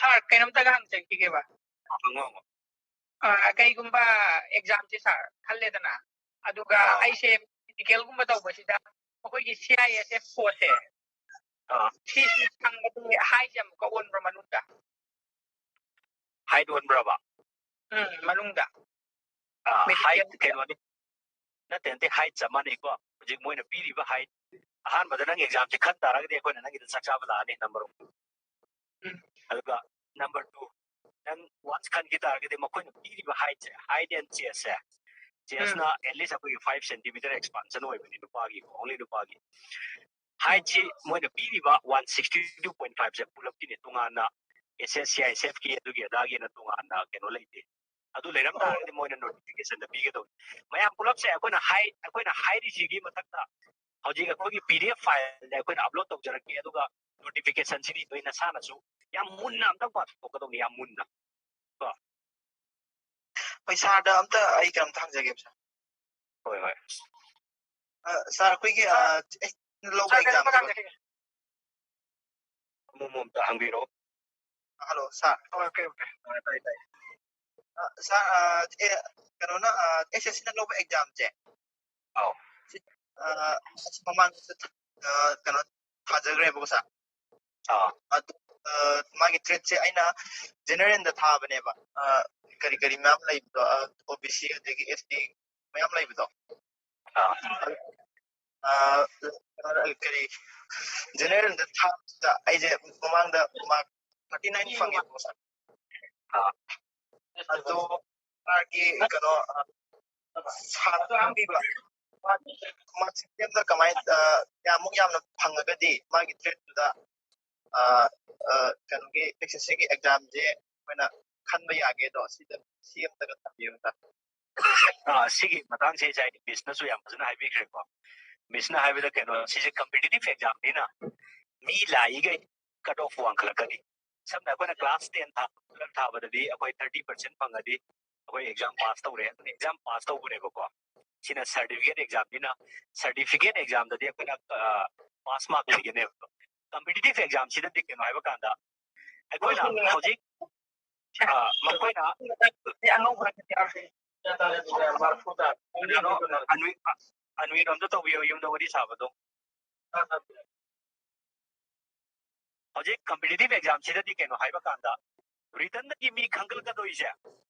ꯁꯥꯔ, ꯀꯩꯅꯣꯝꯇꯒ ꯍꯪꯖꯈꯤꯒꯦꯕ꯫ ꯍꯪꯉꯣ, ꯍꯪꯉꯣ꯫ ꯑ, ꯀꯩꯒꯨꯝꯕ ꯑꯦꯛꯖꯥꯝꯁꯦ ꯁꯥꯔ ꯈꯜꯂꯦꯗꯅ, ꯑꯗꯨꯒ ꯑꯥ꯫ ꯑꯩꯁꯦ ꯐꯤꯖꯤꯀꯦꯜꯒꯨꯝꯕ ꯇꯧꯕꯁꯤꯗ ꯑꯩꯈꯣꯏꯒꯤ ꯁꯤ ꯑꯥꯏ ꯑꯦꯁ ꯑꯦꯐ ꯄꯣꯁꯁꯦ ꯑꯥ꯫ ꯁꯤꯁꯤ ꯐꯪꯕꯗꯤ ꯍꯥꯏꯠꯁꯦ ꯑꯃꯨꯛꯀ ꯑꯣꯟꯕ꯭ꯔꯣ ꯃꯅꯨꯡꯗ? ꯍꯥꯏꯠ ꯑꯣꯟꯕ꯭ꯔꯕ? ꯎꯝ, ꯃꯅꯨꯡꯗ꯫ ꯑꯥ, Medical ꯍꯥꯏꯠ ꯀꯩꯅꯣꯅꯤ, ꯅꯠꯇꯦ, ꯅꯠꯇꯦ, ꯍꯥꯏꯠ ꯆꯞ ꯃꯥꯟꯅꯩꯀꯣ꯫ ꯍꯧꯖꯤꯛ ꯃꯣꯏꯅ ꯄꯤꯔꯤꯕ ꯍꯥꯏꯠ, ꯑꯍꯥꯟꯕꯗ ꯅꯪ ꯑꯦꯛꯖꯥꯝꯁꯦ ꯈꯟ ꯇꯥꯔꯒꯗꯤ ꯑꯩꯈꯣꯏꯅ ꯅꯪꯒꯤꯗ ꯆꯥꯛ ꯆꯥꯕ ꯂꯥꯛꯑꯅꯤ, ꯅꯝꯕꯔ ꯋꯥꯟ꯫ ꯎꯝ꯫ ꯑꯗꯨꯒ ꯅꯝꯕꯔ ꯇꯨ, ꯅꯪ ꯋꯥꯟꯁ ꯈꯟꯈꯤ ꯇꯥꯔꯒꯗꯤ ꯃꯈꯣꯏꯅ ꯄꯤꯔꯤꯕ ꯍꯥꯏꯠꯁꯦ, ꯍꯥꯏꯠ ꯑꯦꯟ ꯆꯦꯁꯁꯦ, ꯆꯦꯁꯅ ꯑꯦꯠꯂꯤꯁ ꯑꯩꯈꯣꯏꯒꯤ ꯐꯥꯏꯚ ꯁꯦꯟꯇꯤꯃꯤꯇꯔ ꯑꯦꯛꯁꯄꯥꯟꯁꯟ ꯑꯣꯏꯕꯅꯤ ꯅꯨꯄꯥꯒꯤ, ꯑꯣꯡꯂꯤ ꯅꯨꯄꯥꯒꯤ꯫ ꯍꯥꯏꯠꯁꯤ ꯃꯣꯏꯅ ꯄꯤꯔꯤꯕ ꯋꯥꯟ ꯁꯤꯛꯁꯇꯤ ꯇꯨ ꯄꯣꯏꯟ ꯐꯥꯏꯚꯁꯦ ꯄꯨꯂꯞꯀꯤꯅꯦ, ꯇꯣꯉꯥꯟꯅ ꯑꯦꯁ ꯑꯦꯁ ꯁꯤ ꯑꯥꯏ ꯑꯦꯁ ꯑꯦꯐꯀꯤ ꯑꯗꯨꯒꯤ ꯑꯗꯥꯒꯤꯅ ꯇꯣꯉꯥꯟꯅ ꯀꯩꯅꯣ ꯂꯩꯇꯦ꯫ ꯑꯗꯨ ꯂꯩꯔꯝ ꯇꯥꯔꯒꯗꯤ ꯃꯣꯏꯅ ꯅꯣꯇꯤꯐꯤꯀꯦꯁꯟꯗ ꯄꯤꯒꯗꯧꯅꯤ꯫ ꯃꯌꯥꯝ ꯄꯨꯂꯞꯁꯦ ꯑꯩꯈꯣꯏꯅ ꯍꯥꯏ, ꯑꯩꯈꯣꯏꯅ ꯍꯥꯏꯔꯤꯁꯤꯒꯤ ꯃꯊꯛꯇ ꯍꯧꯖꯤꯛ ꯑꯩꯈꯣꯏꯒꯤ ꯄꯤ ꯗꯤ ꯑꯦꯐ ꯐꯥꯏꯜꯗ ꯑꯩꯈꯣꯏꯅ ꯑꯞꯂꯣꯗ ꯇꯧꯖꯔꯛꯀꯦ, ꯑꯗꯨꯒ ꯅꯣꯇꯤꯐꯤꯀꯦꯁꯟꯁꯤꯗꯤ ꯅꯣꯏ ꯅꯁꯥꯅꯁꯨ ꯌꯥꯝ ꯃꯨꯟꯅ ꯑꯝꯇꯪ ꯄꯥꯊꯣꯛꯀꯗꯧꯅꯤ, ꯌꯥꯝ ꯃꯨꯟꯅ꯫ ꯍꯣꯏ, ꯁꯥꯔꯗ ꯑꯝꯇ ꯑꯩ ꯀꯩꯅꯣꯝꯇ ꯍꯪꯖꯒꯦꯕ, ꯁꯥꯔ꯫ ꯍꯣꯏ, ꯍꯣꯏ꯫ ꯑ, ꯁꯥꯔ, ꯑꯩꯈꯣꯏꯒꯤ, ꯑ, ꯑꯦ, ꯂꯧꯕ ꯁꯥꯔ, ꯀꯩꯅꯣꯝꯇ ꯑꯦꯛꯖꯥꯝꯁꯦ ꯍꯪꯖꯒꯦ꯫ ꯑꯃꯨꯛ ꯑꯃꯨꯛ ꯑꯝꯇ ꯍꯪꯕꯤꯔꯛꯑꯣ꯫ Hello, sir. Okay, okay. ꯇꯥꯏ, ꯇꯥꯏ, ꯇꯥꯏ꯫ ꯑ, ꯁꯥꯔ, ꯑ, ꯑꯦ, ꯀꯩꯅꯣꯅ, ꯑ, ꯑꯦꯁ ꯑꯦꯁ ꯁꯤꯅ ꯂꯧꯕ ꯑꯦꯛꯖꯥꯝꯁꯦ꯫ ꯑꯧ꯫ ꯑ, ꯑꯁ, ꯃꯃꯥꯡꯗꯁꯨ ꯊ-, ꯑ, ꯀꯩꯅꯣ ꯊꯥꯖꯈ꯭ꯔꯦꯕꯀꯣ, ꯁꯥꯔ꯫ ꯑꯥ꯫ ꯑꯗꯨ, ꯑ, ꯃꯥꯒꯤ ꯊ꯭ꯔꯦꯠꯁꯦ ꯑꯩꯅ ꯖꯦꯅꯔꯦꯜꯗ ꯊꯥꯕꯅꯦꯕ꯫ ꯑ, ꯀꯔꯤ ꯀꯔꯤ ꯃꯌꯥꯝ ꯂꯩꯕꯗꯣ, ꯑ, ꯑꯣ ꯕꯤ ꯁꯤ ꯑꯗꯒꯤ ꯑꯦꯁ ꯇꯤ ꯃꯌꯥꯝ ꯂꯩꯕꯗꯣ꯫ ꯑꯥ꯫ ꯑ, ꯀꯔꯤ ꯖꯦꯅꯔꯦꯜꯗ ꯊꯥꯕꯁꯤꯗ ꯑꯩꯁꯦ ꯃꯃꯥꯡꯗ ꯃꯥꯔꯛ ꯊꯥꯔꯇꯤ ꯅꯥꯏꯟ ꯐꯪꯉꯦꯕꯀꯣ, ꯁꯥꯔ꯫ ꯑꯥ꯫ ꯑꯗꯣ ꯃꯥꯒꯤ ꯀꯩꯅꯣ, ꯑ, ꯁꯥꯔꯅ ꯈꯪꯕꯤꯕ ꯃꯥꯔꯛ ꯁꯤꯁꯇꯦꯝꯗ ꯀꯃꯥꯏꯅ, ꯑ, ꯀꯌꯥꯃꯨꯛ ꯌꯥꯝꯅ ꯐꯪꯉꯒꯗꯤ ꯃꯥꯒꯤ ꯊ꯭ꯔꯦꯠꯇꯨꯗ, ꯑ, ꯑ, ꯀꯩꯅꯣꯒꯤ ꯑꯦꯁ ꯑꯦꯁ ꯁꯤꯒꯤ ꯑꯦꯛꯖꯥꯝꯁꯦ ꯑꯩꯈꯣꯏꯅ ꯈꯟꯕ ꯌꯥꯒꯦꯗꯣ, ꯁꯤꯗ, ꯁꯤ ꯑꯝꯇꯒ ꯊꯝꯕꯤꯌꯨ, ꯁꯥꯔ꯫ ꯑꯥ, ꯁꯤꯒꯤ ꯃꯇꯥꯡꯁꯦ ꯉꯁꯥꯏ ꯃꯤꯁꯅꯁꯨ ꯌꯥꯝ ꯐꯖꯅ ꯍꯥꯏꯕꯤꯈ꯭ꯔꯦꯀꯣ꯫ ꯃꯤꯁꯅ ꯍꯥꯏꯕꯗ ꯀꯩꯅꯣ, ꯁꯤꯁꯦ ꯀꯝꯄꯤꯇꯤꯇꯤꯚ ꯑꯦꯛꯖꯥꯝꯅꯤꯅ ꯃꯤ ꯂꯥꯛꯏꯈꯩ ꯀꯠ ꯑꯣꯐ ꯋꯥꯡꯈꯠꯂꯛꯀꯅꯤ꯫ ꯁꯝꯅ ꯑꯩꯈꯣꯏꯅ ꯀ꯭ꯂꯥꯁ ꯇꯦꯟ ꯊꯥ, ꯇꯨꯋꯦꯜꯐ ꯊꯥꯕꯗꯗꯤ ꯑꯩꯈꯣꯏ ꯊꯥꯔꯇꯤ ꯄꯥꯔꯁꯦꯟ ꯐꯪꯉꯗꯤ ꯑꯩꯈꯣꯏ ꯑꯦꯛꯖꯥꯝ ꯄꯥꯁ ꯇꯧꯔꯦ꯫ ꯑꯗꯨꯅ ꯑꯦꯛꯖꯥꯝ ꯄꯥꯁ ꯇꯧꯕꯅꯦꯕꯀꯣ꯫ ꯁꯤꯅ ꯁꯥꯔꯇꯤꯐꯤꯀꯦꯠ ꯑꯦꯛꯖꯥꯝꯅꯤꯅ, ꯁꯥꯔꯇꯤꯐꯤꯀꯦꯠ ꯑꯦꯛꯖꯥꯝꯗꯗꯤ ꯑꯩꯈꯣꯏꯅ, ꯑ, ꯄꯥꯁ ꯃꯥꯔꯛ ꯂꯩꯒꯅꯦꯕ꯫ ꯀꯝꯄꯤꯇꯤꯇꯤꯚ ꯑꯦꯛꯖꯥꯝꯁꯤꯗꯗꯤ ꯀꯩꯅꯣ ꯍꯥꯏꯕ ꯀꯥꯟꯗ, ꯑꯩꯈꯣꯏꯅ ꯍꯧꯖꯤꯛ ꯑ, ꯃꯈꯣꯏꯅ ꯑꯉꯧꯕ ꯀꯩꯅꯣ, ꯑꯟꯋꯤ ꯑꯟꯋꯤꯔꯣꯝꯗ ꯇꯧꯕꯤꯌꯣ, ꯌꯨꯝꯗ ꯋꯥꯔꯤ ꯁꯥꯕꯗꯣ꯫ ꯍꯧꯖꯤꯛ ꯀꯝꯄꯤꯇꯤꯇꯤꯚ ꯑꯦꯛꯖꯥꯝꯁꯤꯗꯗꯤ ꯀꯩꯅꯣ ꯍꯥꯏꯕ ꯀꯥꯟꯗ ꯔꯤꯇꯟꯗꯒꯤ ꯃꯤ ꯈꯟꯒꯠꯂꯛꯀꯗꯣꯏꯁꯦ,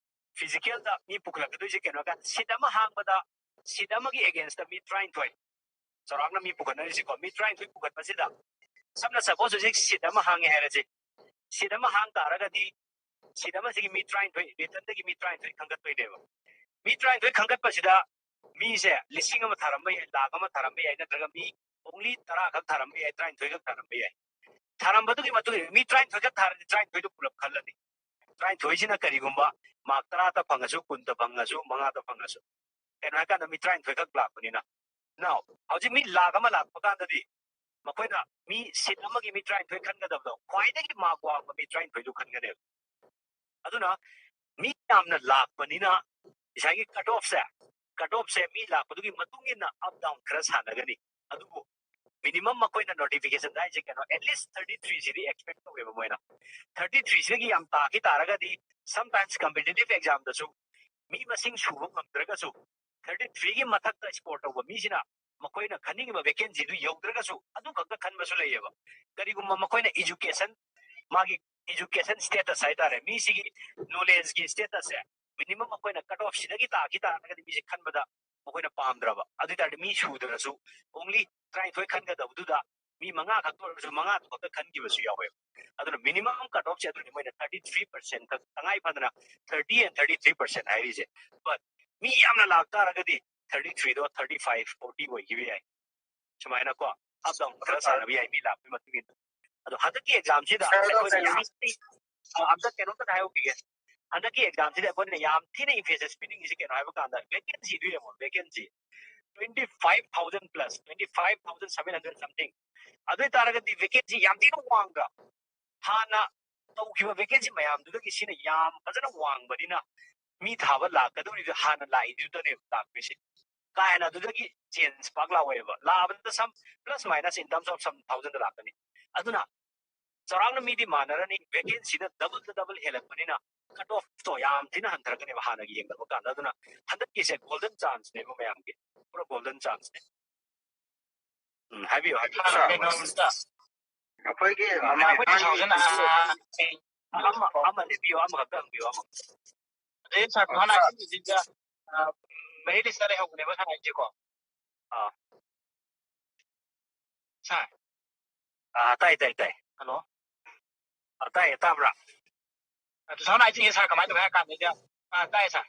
ꯐꯤꯖꯤꯀꯦꯜꯗ ꯃꯤ ꯄꯨꯈꯠꯂꯛꯀꯗꯣꯏꯁꯦ ꯀꯩꯅꯣ ꯍꯥꯏ ꯀꯥꯟꯗ ꯁꯤꯠ ꯑꯃ ꯍꯥꯡꯕꯗ ꯁꯤꯠ ꯑꯃꯒꯤ ꯑꯦꯒꯦꯟꯁꯇ ꯃꯤ ꯇꯔꯥꯅꯤꯊꯣꯏ, ꯆꯥꯎꯔꯥꯛꯅ ꯃꯤ ꯄꯨꯈꯠꯅꯔꯤꯁꯤꯀꯣ, ꯃꯤ ꯇꯔꯥꯅꯤꯊꯣꯏ ꯄꯨꯈꯠꯄꯁꯤꯗ ꯁꯝꯅ ꯁꯄꯣꯁ ꯍꯧꯖꯤꯛ ꯁꯤꯠ ꯑꯃ ꯍꯥꯡꯉꯦ ꯍꯥꯏꯔꯁꯤ꯫ ꯁꯤꯠ ꯑꯃ ꯍꯥꯡ ꯇꯥꯔꯒꯗꯤ ꯁꯤꯠ ꯑꯃꯁꯤꯒꯤ ꯃꯤ ꯇꯔꯥꯅꯤꯊꯣꯏ, ꯔꯤꯇꯟꯗꯒꯤ ꯃꯤ ꯇꯔꯥꯅꯤꯊꯣꯏ ꯈꯟꯒꯠꯇꯣꯏꯅꯦꯕ꯫ ꯃꯤ ꯇꯔꯥꯅꯤꯊꯣꯏ ꯈꯟꯒꯠꯄꯁꯤꯗ ꯃꯤꯁꯦ ꯂꯤꯁꯤꯡ ꯑꯃ ꯊꯥꯔꯝꯕ ꯌꯥꯏ, ꯂꯥꯈ ꯑꯃ ꯊꯥꯔꯝꯕ ꯌꯥꯏ, ꯅꯠꯇ꯭ꯔꯒ ꯃꯤ ꯑꯣꯡꯂꯤ ꯇꯔꯥ ꯈꯛ ꯊꯥꯔꯝꯕ ꯌꯥꯏ, ꯇꯔꯥꯅꯤꯊꯣꯏ ꯈꯛ ꯊꯥꯔꯝꯕ ꯌꯥꯏ꯫ ꯊꯥꯔꯝꯕꯗꯨꯒꯤ ꯃꯇꯨꯡ ꯏꯟꯅ ꯃꯤ ꯇꯔꯥꯅꯤꯊꯣꯏ ꯈꯛ ꯊꯥꯔꯗꯤ ꯇꯔꯥꯅꯤꯊꯣꯏꯗꯨ ꯄꯨꯂꯞ ꯈꯜꯂꯅꯤ꯫ ꯇꯔꯥꯅꯤꯊꯣꯏꯁꯤꯅ ꯀꯔꯤꯒꯨꯝꯕ ꯃꯥꯔꯛ ꯇꯔꯥꯗ ꯐꯪꯉꯁꯨ, ꯀꯨꯟꯗ ꯐꯪꯉꯁꯨ, ꯃꯉꯥꯗ ꯐꯪꯉꯁꯨ, ꯀꯩꯅꯣ ꯍꯥꯏꯀꯥꯟꯗ ꯃꯤ ꯇꯔꯥꯅꯤꯊꯣꯏ ꯈꯛ ꯂꯥꯛꯄꯅꯤꯅ꯫ Now ꯍꯧꯖꯤꯛ ꯃꯤ ꯂꯥꯈ ꯑꯃ ꯂꯥꯛꯄ ꯀꯥꯟꯗꯗꯤ ꯃꯈꯣꯏꯅ ꯃꯤ ꯁꯤꯠ ꯑꯃꯒꯤ ꯃꯤ ꯇꯔꯥꯅꯤꯊꯣꯏ ꯈꯟꯒꯗꯕꯗꯣ ꯈ꯭ꯋꯥꯏꯗꯒꯤ ꯃꯥꯔꯛ ꯋꯥꯡꯕ ꯃꯤ ꯇꯔꯥꯅꯤꯊꯣꯏꯗꯨ ꯈꯟꯒꯅꯦꯕ꯫ ꯑꯗꯨꯅ ꯃꯤ ꯌꯥꯝꯅ ꯂꯥꯛꯄꯅꯤꯅ ꯉꯁꯥꯏꯒꯤ ꯀꯠ ꯑꯣꯐꯁꯦ, ꯀꯠ ꯑꯣꯐꯁꯦ ꯃꯤ ꯂꯥꯛꯄꯗꯨꯒꯤ ꯃꯇꯨꯡ ꯏꯟꯅ ꯑꯞ ꯗꯥꯎꯟ ꯈꯔ ꯁꯥꯟꯅꯒꯅꯤ꯫ ꯑꯗꯨꯕꯨ ꯃꯤꯅꯤꯃꯝ ꯃꯈꯣꯏꯅ ꯅꯣꯇꯤꯐꯤꯀꯦꯁꯟ ꯍꯥꯏꯁꯦ ꯀꯩꯅꯣ, ꯑꯦꯠꯂꯤꯁ ꯊꯥꯔꯇꯤ ꯊ꯭ꯔꯤꯁꯤꯗꯤ ꯑꯦꯛꯁꯄꯦꯛ ꯇꯧꯋꯦꯕ ꯃꯣꯏꯅ꯫ ꯊꯥꯔꯇꯤ ꯊ꯭ꯔꯤꯁꯤꯗꯒꯤ ꯌꯥꯝ ꯇꯥꯈꯤ ꯇꯥꯔꯒꯗꯤ ꯁꯝꯇꯥꯏꯝꯁ ꯀꯝꯄꯤꯇꯤꯇꯤꯚ ꯑꯦꯛꯖꯥꯝꯗꯁꯨ ꯃꯤ ꯃꯁꯤꯡ ꯁꯨꯕ ꯉꯝꯗ꯭ꯔꯒꯁꯨ ꯊꯥꯔꯇꯤ ꯊ꯭ꯔꯤꯒꯤ ꯃꯊꯛꯇ ꯁ꯭ꯀꯣꯔ ꯇꯧꯕ ꯃꯤꯁꯤꯅ ꯃꯈꯣꯏꯅ ꯈꯟꯅꯤꯡꯉꯤꯕ ꯚꯦꯀꯦꯟꯁꯤꯗꯨ ꯌꯧꯗ꯭ꯔꯒꯁꯨ ꯑꯗꯨ ꯈꯛꯇ ꯈꯟꯕꯁꯨ ꯂꯩꯌꯦꯕ꯫ ꯀꯔꯤꯒꯨꯝꯕ ꯃꯈꯣꯏꯅ ꯏꯖꯨꯀꯦꯁꯟ, ꯃꯥꯒꯤ ꯏꯖꯨꯀꯦꯁꯟ ꯁ꯭ꯇꯦꯇꯁ ꯍꯥꯏꯇꯥꯔꯦ, ꯃꯤꯁꯤꯒꯤ ꯅꯣꯂꯦꯖꯀꯤ ꯁ꯭ꯇꯦꯇꯁꯁꯦ ꯃꯤꯅꯤꯃꯝ ꯑꯩꯈꯣꯏꯅ ꯀꯠ ꯑꯣꯐ ꯁꯤꯗꯒꯤ ꯇꯥꯈꯤ ꯇꯥꯔꯒꯗꯤ ꯃꯤꯁꯦ ꯈꯟꯕꯗ ꯃꯈꯣꯏꯅ ꯄꯥꯝꯗ꯭ꯔꯕ꯫ ꯑꯗꯨ ꯑꯣꯏ ꯇꯥꯔꯗꯤ ꯃꯤ ꯁꯨꯗ꯭ꯔꯁꯨ ꯑꯣꯡꯂꯤ ꯇꯔꯥꯅꯤꯊꯣꯏ ꯈꯟꯒꯗꯕꯗꯨꯗ ꯃꯤ ꯃꯉꯥ ꯈꯛꯇ ꯑꯣꯏꯔꯒꯁꯨ ꯃꯉꯥꯗꯨ ꯈꯛꯇ ꯈꯟꯈꯤꯕꯁꯨ ꯌꯥꯎꯋꯦꯕ꯫ ꯑꯗꯨꯅ ꯃꯤꯅꯤꯃꯝ ꯀꯠ ꯑꯣꯐꯁꯦ ꯑꯗꯨꯅꯤ ꯃꯣꯏꯅ ꯊꯥꯔꯇꯤ ꯊ꯭ꯔꯤ ꯄꯔꯁꯦꯟ ꯈꯛ, ꯇꯉꯥꯏ ꯐꯗꯅ thirty and thirty three percent ꯍꯥꯏꯔꯤꯁꯦ꯫ ꯕꯠ ꯃꯤ ꯌꯥꯝꯅ ꯂꯥꯛ ꯇꯥꯔꯒꯗꯤ ꯊꯥꯔꯇꯤ ꯊ꯭ꯔꯤꯗꯣ ꯊꯥꯔꯇꯤ ꯐꯥꯏꯚ, ꯐꯣꯔꯇꯤ ꯑꯣꯏꯈꯤꯕ ꯌꯥꯏ꯫ ꯁꯨꯃꯥꯏꯅꯀꯣ ꯑꯞ ꯗꯥꯎꯟ ꯈꯔ ꯁꯥꯟꯅꯕ ꯌꯥꯏ ꯃꯤ ꯂꯥꯛꯄꯒꯤ ꯃꯇꯨꯡ ꯏꯟꯅ꯫ ꯑꯗꯣ ꯍꯟꯗꯛꯀꯤ ꯑꯦꯛꯖꯥꯝꯁꯤꯗ ꯑꯩꯈꯣꯏꯅ ꯌꯥꯝ, ꯑ, ꯑꯝꯇ ꯀꯩꯅꯣꯝꯇ ꯍꯥꯏꯍꯧꯈꯤꯒꯦ꯫ ꯍꯟꯗꯛꯀꯤ ꯑꯦꯛꯖꯥꯝꯁꯤꯗ ꯑꯩꯈꯣꯏꯅ ꯌꯥꯝ ꯊꯤꯅ ꯏꯝꯐꯦꯁꯤꯁ ꯄꯤꯅꯤꯡꯉꯤꯁꯦ ꯀꯩꯅꯣ ꯍꯥꯏꯕ ꯀꯥꯟꯗ ꯚꯦꯀꯦꯟꯁꯤꯗꯨ ꯌꯦꯡꯉꯣ, vacancy twenty five thousand plus, twenty five thousand seven hundred something꯫ ꯑꯗꯨ ꯑꯣꯏ ꯇꯥꯔꯒꯗꯤ ꯚꯦꯀꯦꯟꯁꯤ ꯌꯥꯝ ꯊꯤꯅ ꯋꯥꯡꯗ꯭ꯔꯥ? ꯍꯥꯟꯅ ꯇꯧꯈꯤꯕ ꯚꯦꯀꯦꯟꯁꯤ ꯃꯌꯥꯝꯗꯨꯗꯒꯤ ꯁꯤꯅ ꯌꯥꯝ ꯐꯖꯅ ꯋꯥꯡꯕꯅꯤꯅ ꯃꯤ ꯊꯥꯕ ꯂꯥꯛꯀꯗꯧꯔꯤꯗꯨ ꯍꯥꯟꯅ ꯂꯥꯛꯏꯗꯨꯗꯅꯦꯕ ꯂꯥꯛꯇꯣꯏꯁꯦ꯫ ꯀꯥ ꯍꯦꯟꯅ ꯑꯗꯨꯗꯒꯤ ꯆꯦꯟꯖ ꯄꯥꯛ ꯂꯥꯛꯑꯣꯏꯕ꯫ ꯂꯥꯛꯑꯕꯗ some plus minus in terms of some thousand ꯂꯥꯛꯀꯅꯤ꯫ ꯑꯗꯨꯅ ꯆꯥꯎꯔꯥꯛꯅ ꯃꯤꯗꯤ ꯃꯥꯟꯅꯔꯅꯤ, vacancyꯅ double ꯗ double ꯍꯦꯜꯂꯛꯄꯅꯤꯅ cut offꯇꯣ ꯌꯥꯝ ꯊꯤꯅ ꯍꯟꯊꯔꯛꯀꯅꯦꯕ ꯍꯥꯟꯅꯒꯤ ꯌꯦꯡꯅꯕ ꯀꯥꯟꯗ꯫ ꯑꯗꯨꯅ ꯍꯟꯗꯛꯀꯤꯁꯦ golden chanceꯅꯦꯕ ꯃꯌꯥꯝꯒꯤ, ꯄꯨꯔꯥ golden chanceꯅꯦ꯫ ꯎꯝ, ꯍꯥꯏꯕꯤꯌꯨ, ꯍꯥꯏꯕꯤꯌꯨ꯫ ꯀꯩꯅꯣꯝꯇ꯫ ꯑꯩꯈꯣꯏꯒꯤ ꯑꯩꯈꯣꯏ ꯃꯃꯥꯡꯒꯤ two thousand, ꯑꯥ, ꯑꯃ, ꯑꯃ ꯂꯦꯞꯄꯤꯌꯨ, ꯑꯃꯈꯛꯇ ꯍꯪꯕꯤꯌꯨ, ꯑꯃ꯫ ꯑꯗꯩ sir, two thousand nineteenꯒꯤꯁꯤꯗ, ꯑꯥ, merit listꯇ ꯂꯩꯍꯧꯕꯅꯦꯕ sir ꯍꯥꯏꯁꯦꯀꯣ꯫ ꯑꯥ꯫ Sir꯫ ꯑꯥ, ꯇꯥꯏ, ꯇꯥꯏ, ꯇꯥꯏ꯫ Hello꯫ ꯑꯥ, ꯇꯥꯏꯌꯦ, ꯇꯥꯕ꯭ꯔꯥ? ꯑꯥ, two thousand nineteenꯒꯤ sir ꯀꯃꯥꯏꯅ ꯇꯧꯒꯦ ꯍꯥꯏ ꯀꯥꯟꯗ, ꯑꯥ, ꯇꯥꯏꯌꯦ sir꯫